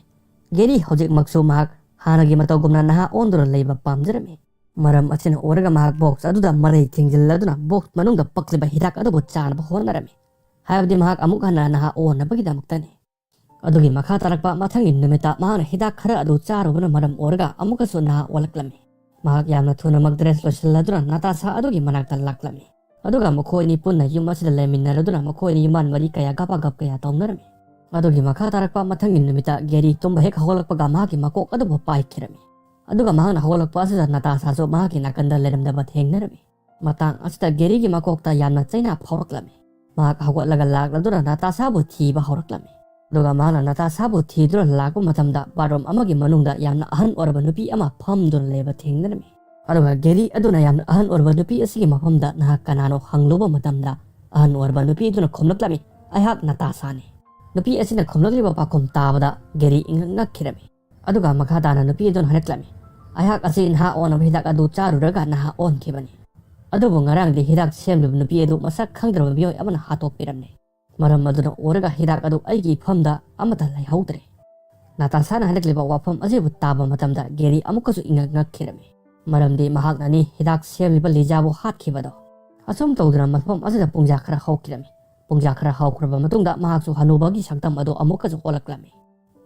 ꯒꯦꯔꯤ ꯍꯧꯖꯤꯛꯃꯛꯁꯨ ꯃꯍꯥꯛ ꯍꯥꯟꯅꯒꯤ ꯃꯇꯧꯒꯨꯝꯅ ꯅꯍꯥ ꯑꯣꯟꯗꯨꯅ ꯂꯩꯕ ꯄꯥꯝꯖꯔꯝꯃꯤ꯫ ꯃꯔꯝ ꯑꯁꯤꯅ ꯑꯣꯏꯔꯒ ꯃꯍꯥꯛ ꯕꯣꯛꯁ ꯑꯗꯨꯗ ꯃꯔꯩ ꯊꯤꯡꯖꯤꯜꯂꯗꯨꯅ ꯕꯣꯛꯁ ꯃꯅꯨꯡꯗ ꯄꯛꯂꯤꯕ ꯍꯤꯗꯥꯛ ꯑꯗꯨꯕꯨ ꯆꯥꯅꯕ ꯍꯣꯠꯅꯔꯝꯃꯤ꯫ ꯍꯥꯏꯕꯗꯤ ꯃꯍꯥꯛ ꯑꯃꯨꯛ ꯍꯟꯅ ꯅꯍꯥ ꯑꯣꯟꯅꯕꯒꯤꯗꯃꯛꯇꯅꯤ꯫ ꯑꯗꯨꯒꯤ ꯃꯈꯥ ꯇꯥꯔꯛꯄ ꯃꯊꯪꯒꯤ ꯅꯨꯃꯤꯠꯇ ꯃꯍꯥꯛꯅ ꯍꯤꯗꯥꯛ ꯈꯔ ꯑꯗꯨ ꯆꯥꯔꯨꯕꯅ ꯃꯔꯝ ꯑꯣꯏꯔꯒ ꯑꯃꯨꯛꯀꯁꯨ ꯅꯍꯥ ꯑꯣꯜꯂꯛꯂꯝꯃꯤ꯫ ꯃꯍꯥꯛ ꯌꯥꯝꯅ ꯊꯨꯅꯃꯛ ꯗ꯭ꯔꯦꯁ ꯂꯣꯏꯁꯤꯜꯂꯗꯨꯅ ꯅꯥꯇꯥꯁꯥ ꯑꯗꯨꯒꯤ ꯃꯅꯥꯛꯇ ꯂꯥꯛꯂꯝꯃꯤ꯫ ꯑꯗꯨꯒ ꯃꯈꯣꯏ ꯑꯅꯤ ꯄꯨꯟꯅ ꯌꯨꯝ ꯑꯁꯤꯗ ꯂꯩꯃꯤꯟꯅꯔꯗꯨꯅ ꯃꯈꯣꯏ ꯑꯅꯤ ꯌꯨꯝꯕꯥꯟ ꯃꯔꯤ ꯀꯌꯥ ꯒꯞ ꯒꯞ ꯀꯌꯥ ꯇꯧꯅꯔꯝꯃꯤ꯫ ꯑꯗꯨꯒꯤ ꯃꯈꯥ ꯇꯥꯔꯛꯄ ꯃꯊꯪꯒꯤ ꯅꯨꯃꯤꯠꯇ ꯒꯦꯔꯤ ꯇꯨꯝꯕ ꯍꯦꯛ ꯍꯧꯒꯠꯂꯛꯄꯒ ꯃꯍꯥꯛꯀꯤ ꯃꯀꯣꯛ ꯑꯗꯨꯕꯨ ꯄꯥꯏꯈꯤꯔꯝꯃꯤ꯫ ꯑꯗꯨꯒ ꯃꯍꯥꯛꯅ ꯍꯧꯒꯠꯂꯛꯄ ꯑꯁꯤꯗ ꯅꯥꯇꯥꯁꯥꯁꯨ ꯃꯍꯥꯛꯀꯤ ꯅꯥꯀꯟꯗ ꯂꯩꯔꯝꯗꯕ ꯊꯦꯡꯅꯔꯝꯃꯤ꯫ ꯃꯇꯥꯡ ꯑꯁꯤꯗ ꯒꯦꯔꯤꯒꯤ ꯃꯀꯣꯛꯇ ꯌꯥꯝꯅ ꯆꯩꯅꯥ ꯐꯥꯎꯔꯛꯂꯝꯃꯤ꯫ ꯃꯍꯥꯛ ꯍꯧꯒꯠꯂꯒ ꯂꯥꯛꯂꯗꯨꯅ ꯅꯥꯇꯥꯁꯥꯕꯨ ꯊꯤꯕ ꯍꯧꯔꯛꯂꯝꯃꯤ꯫ ꯑꯗꯨꯒ ꯃꯍꯥꯛꯅ ꯅꯥꯇꯥꯁꯥꯕꯨ ꯊꯤꯗꯨꯅ ꯂꯥꯛꯄ ꯃꯇꯝꯗ ꯕꯥꯠꯔꯨꯝ ꯑꯃꯒꯤ ꯃꯅꯨꯡꯗ ꯌꯥꯝꯅ ꯑꯍꯟ ꯑꯣꯏꯔꯕ ꯅꯨꯄꯤ ꯑꯃ ꯐꯝꯗꯨꯅ ꯂꯩꯕ ꯊꯦꯡꯅꯔꯝꯃꯤ꯫ ꯑꯗꯨꯒ ꯒꯦꯔꯤ ꯑꯗꯨꯅ ꯌꯥꯝꯅ ꯑꯍꯟ ꯑꯣꯏꯔꯕ ꯅꯨꯄꯤ ꯑꯁꯤꯒꯤ ꯃꯐꯝꯗ ꯅꯍꯥꯛ ꯀꯅꯥꯅꯣ ꯍꯪꯂꯨꯕ ꯃꯇꯝꯗ ꯑꯍꯟ ꯑꯣꯏꯔꯕ ꯅꯨꯄꯤ ꯑꯗꯨꯅ ꯈꯨꯝꯂꯛꯂꯝꯃꯤ, "ꯑꯩꯍꯥꯛ ꯅꯥꯇꯥꯁꯥꯅꯤ"꯫ ꯅꯨꯄꯤ ꯑꯁꯤꯅ ꯈꯨꯝꯂꯛꯂꯤꯕ ꯄꯥꯎꯈꯨꯝ ꯇꯥꯕꯗ ꯒꯦꯔꯤ ꯏꯉꯛ ꯉꯛꯈꯤꯔꯝꯃꯤ꯫ ꯑꯗꯨꯒ ꯃꯈꯥ ꯇꯥꯅ ꯅꯨꯄꯤ ꯑꯗꯨꯅ ꯍꯥꯏꯔꯛꯂꯝꯃꯤ, "ꯑꯩꯍꯥꯛ ꯑꯁꯤ ꯅꯍꯥ ꯑꯣꯟꯅꯕ ꯍꯤꯗꯥꯛ ꯑꯗꯨ ꯆꯥꯔꯨꯔꯒ ꯅꯍꯥ ꯑꯣꯟꯈꯤꯕꯅꯤ꯫ ꯑꯗꯨꯕꯨ ꯉꯔꯥꯡꯗꯤ ꯍꯤꯗꯥꯛ ꯁꯦꯝꯂꯤꯕ ꯅꯨꯄꯤ ꯑꯗꯨ ꯃꯁꯛ ꯈꯪꯗ꯭ꯔꯕ ꯃꯤꯑꯣꯏ ꯑꯃꯅ ꯍꯥꯠꯇꯣꯛꯄꯤꯔꯝꯂꯦ꯫ ꯃꯔꯝ ꯑꯗꯨꯅ ꯑꯣꯏꯔꯒ ꯍꯤꯗꯥꯛ ꯑꯗꯨ ꯑꯩꯒꯤ ꯏꯐꯝꯗ ꯑꯃꯠꯇ ꯂꯩꯍꯧꯗ꯭ꯔꯦ"꯫ ꯅꯥꯇꯥꯁꯥꯅ ꯍꯥꯏꯔꯛꯂꯤꯕ ꯋꯥꯐꯝ ꯑꯁꯤꯕꯨ ꯇꯥꯕ ꯃꯇꯝꯗ ꯒꯦꯔꯤ ꯑꯃꯨꯛꯀꯁꯨ ꯏꯉꯛ ꯉꯛꯈꯤꯔꯝꯃꯤ꯫ ꯃꯔꯝꯗꯤ ꯃꯍꯥꯛꯅꯅꯤ ꯍꯤꯗꯥꯛ ꯁꯦꯝꯂꯤꯕ ꯂꯤꯖꯥꯕꯨ ꯍꯥꯠꯈꯤꯕꯗꯣ꯫ ꯑꯁꯨꯝ ꯇꯧꯗꯨꯅ ꯃꯐꯝ ꯑꯁꯤꯗ ꯄꯨꯡꯖꯥ ꯈꯔ ꯍꯧꯈꯤꯔꯝꯃꯤ꯫ ꯄꯨꯡꯖꯥ ꯈꯔ ꯍꯧꯈ꯭ꯔꯕ ꯃꯇꯨꯡꯗ ꯃꯍꯥꯛꯁꯨ ꯍꯅꯨꯕꯒꯤ ꯁꯛꯇꯝ ꯑꯗꯨ ꯑꯃꯨꯛꯀꯁꯨ ꯑꯣꯜꯂꯛꯂꯝꯃꯤ꯫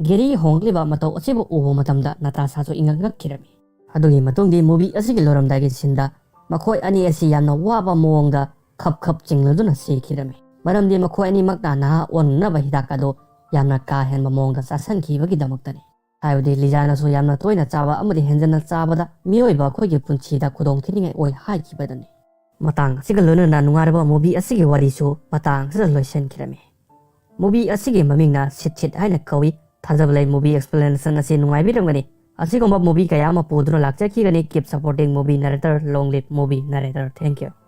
ꯒꯦꯔꯤ ꯍꯣꯡꯂꯛꯂꯤꯕ ꯃꯇꯧ ꯑꯁꯤꯕꯨ ꯎꯕ ꯃꯇꯝꯗ ꯅꯇꯥꯁꯥꯁꯨ ꯏꯉꯛ ꯉꯛꯈꯤꯔꯝꯃꯤ꯫ ꯑꯗꯨꯒꯤ ꯃꯇꯨꯡꯗꯤ movie ꯑꯁꯤꯒꯤ ꯂꯣꯏꯔꯝꯗꯥꯏꯒꯤ sceneꯗ ꯃꯈꯣꯏ ꯑꯅꯤ ꯑꯁꯤ ꯌꯥꯝꯅ ꯋꯥꯕ ꯃꯑꯣꯡꯗ ꯈꯞ ꯈꯞ ꯆꯤꯡꯂꯗꯨꯅ ꯁꯤꯈꯤꯔꯝꯃꯤ꯫ ꯃꯔꯝꯗꯤ ꯃꯈꯣꯏ ꯑꯅꯤꯃꯛꯅ ꯅꯍꯥ ꯑꯣꯟꯅꯅꯕ ꯍꯤꯗꯥꯛ ꯑꯗꯨ ꯌꯥꯝꯅ ꯀꯥ ꯍꯦꯟꯕ ꯃꯑꯣꯡꯗ ꯆꯥꯁꯤꯟꯈꯤꯕꯒꯤꯗꯃꯛꯇꯅꯤ꯫ ꯍꯥꯏꯕꯗꯤ ꯂꯤꯖꯥꯅꯁꯨ ꯌꯥꯝꯅ ꯇꯣꯏꯅ ꯆꯥꯕ ꯑꯃꯗꯤ ꯍꯦꯟꯖꯟꯅ ꯆꯥꯕꯗ ꯃꯤꯑꯣꯏꯕ ꯑꯩꯈꯣꯏꯒꯤ ꯄꯨꯟꯁꯤꯗ ꯈꯨꯗꯣꯡ ꯊꯤꯅꯤꯡꯉꯥꯏ ꯑꯣꯏ ꯍꯥꯏꯈꯤꯕꯗꯨꯅꯤ꯫ ꯃꯇꯥꯡ ꯑꯁꯤꯒ ꯂꯣꯏꯅꯅ ꯅꯨꯡꯉꯥꯏꯔꯕ movie ꯑꯁꯤꯒꯤ ꯋꯥꯔꯤꯁꯨ ꯃꯇꯥꯡ ꯑꯁꯤꯗ ꯂꯣꯏꯁꯤꯟꯈꯤꯔꯝꯃꯤ꯫ Movie ꯑꯁꯤꯒꯤ ꯃꯃꯤꯡꯅ ꯁꯤꯠ ꯁꯤꯠ ꯍꯥꯏꯅ ꯀꯧꯏ꯫ ꯊꯥꯖꯕ ꯂꯩ movie explanation ꯑꯁꯤ ꯅꯨꯡꯉꯥꯏꯕꯤꯔꯝꯒꯅꯤ꯫ ꯑꯁꯤꯒꯨꯝꯕ movie ꯀꯌꯥ ꯑꯃ ꯄꯨꯗꯨꯅ ꯂꯥꯛꯆꯈꯤꯒꯅꯤ꯫ Keep supporting movie narrator, long live movie narrator꯫ Thank you꯫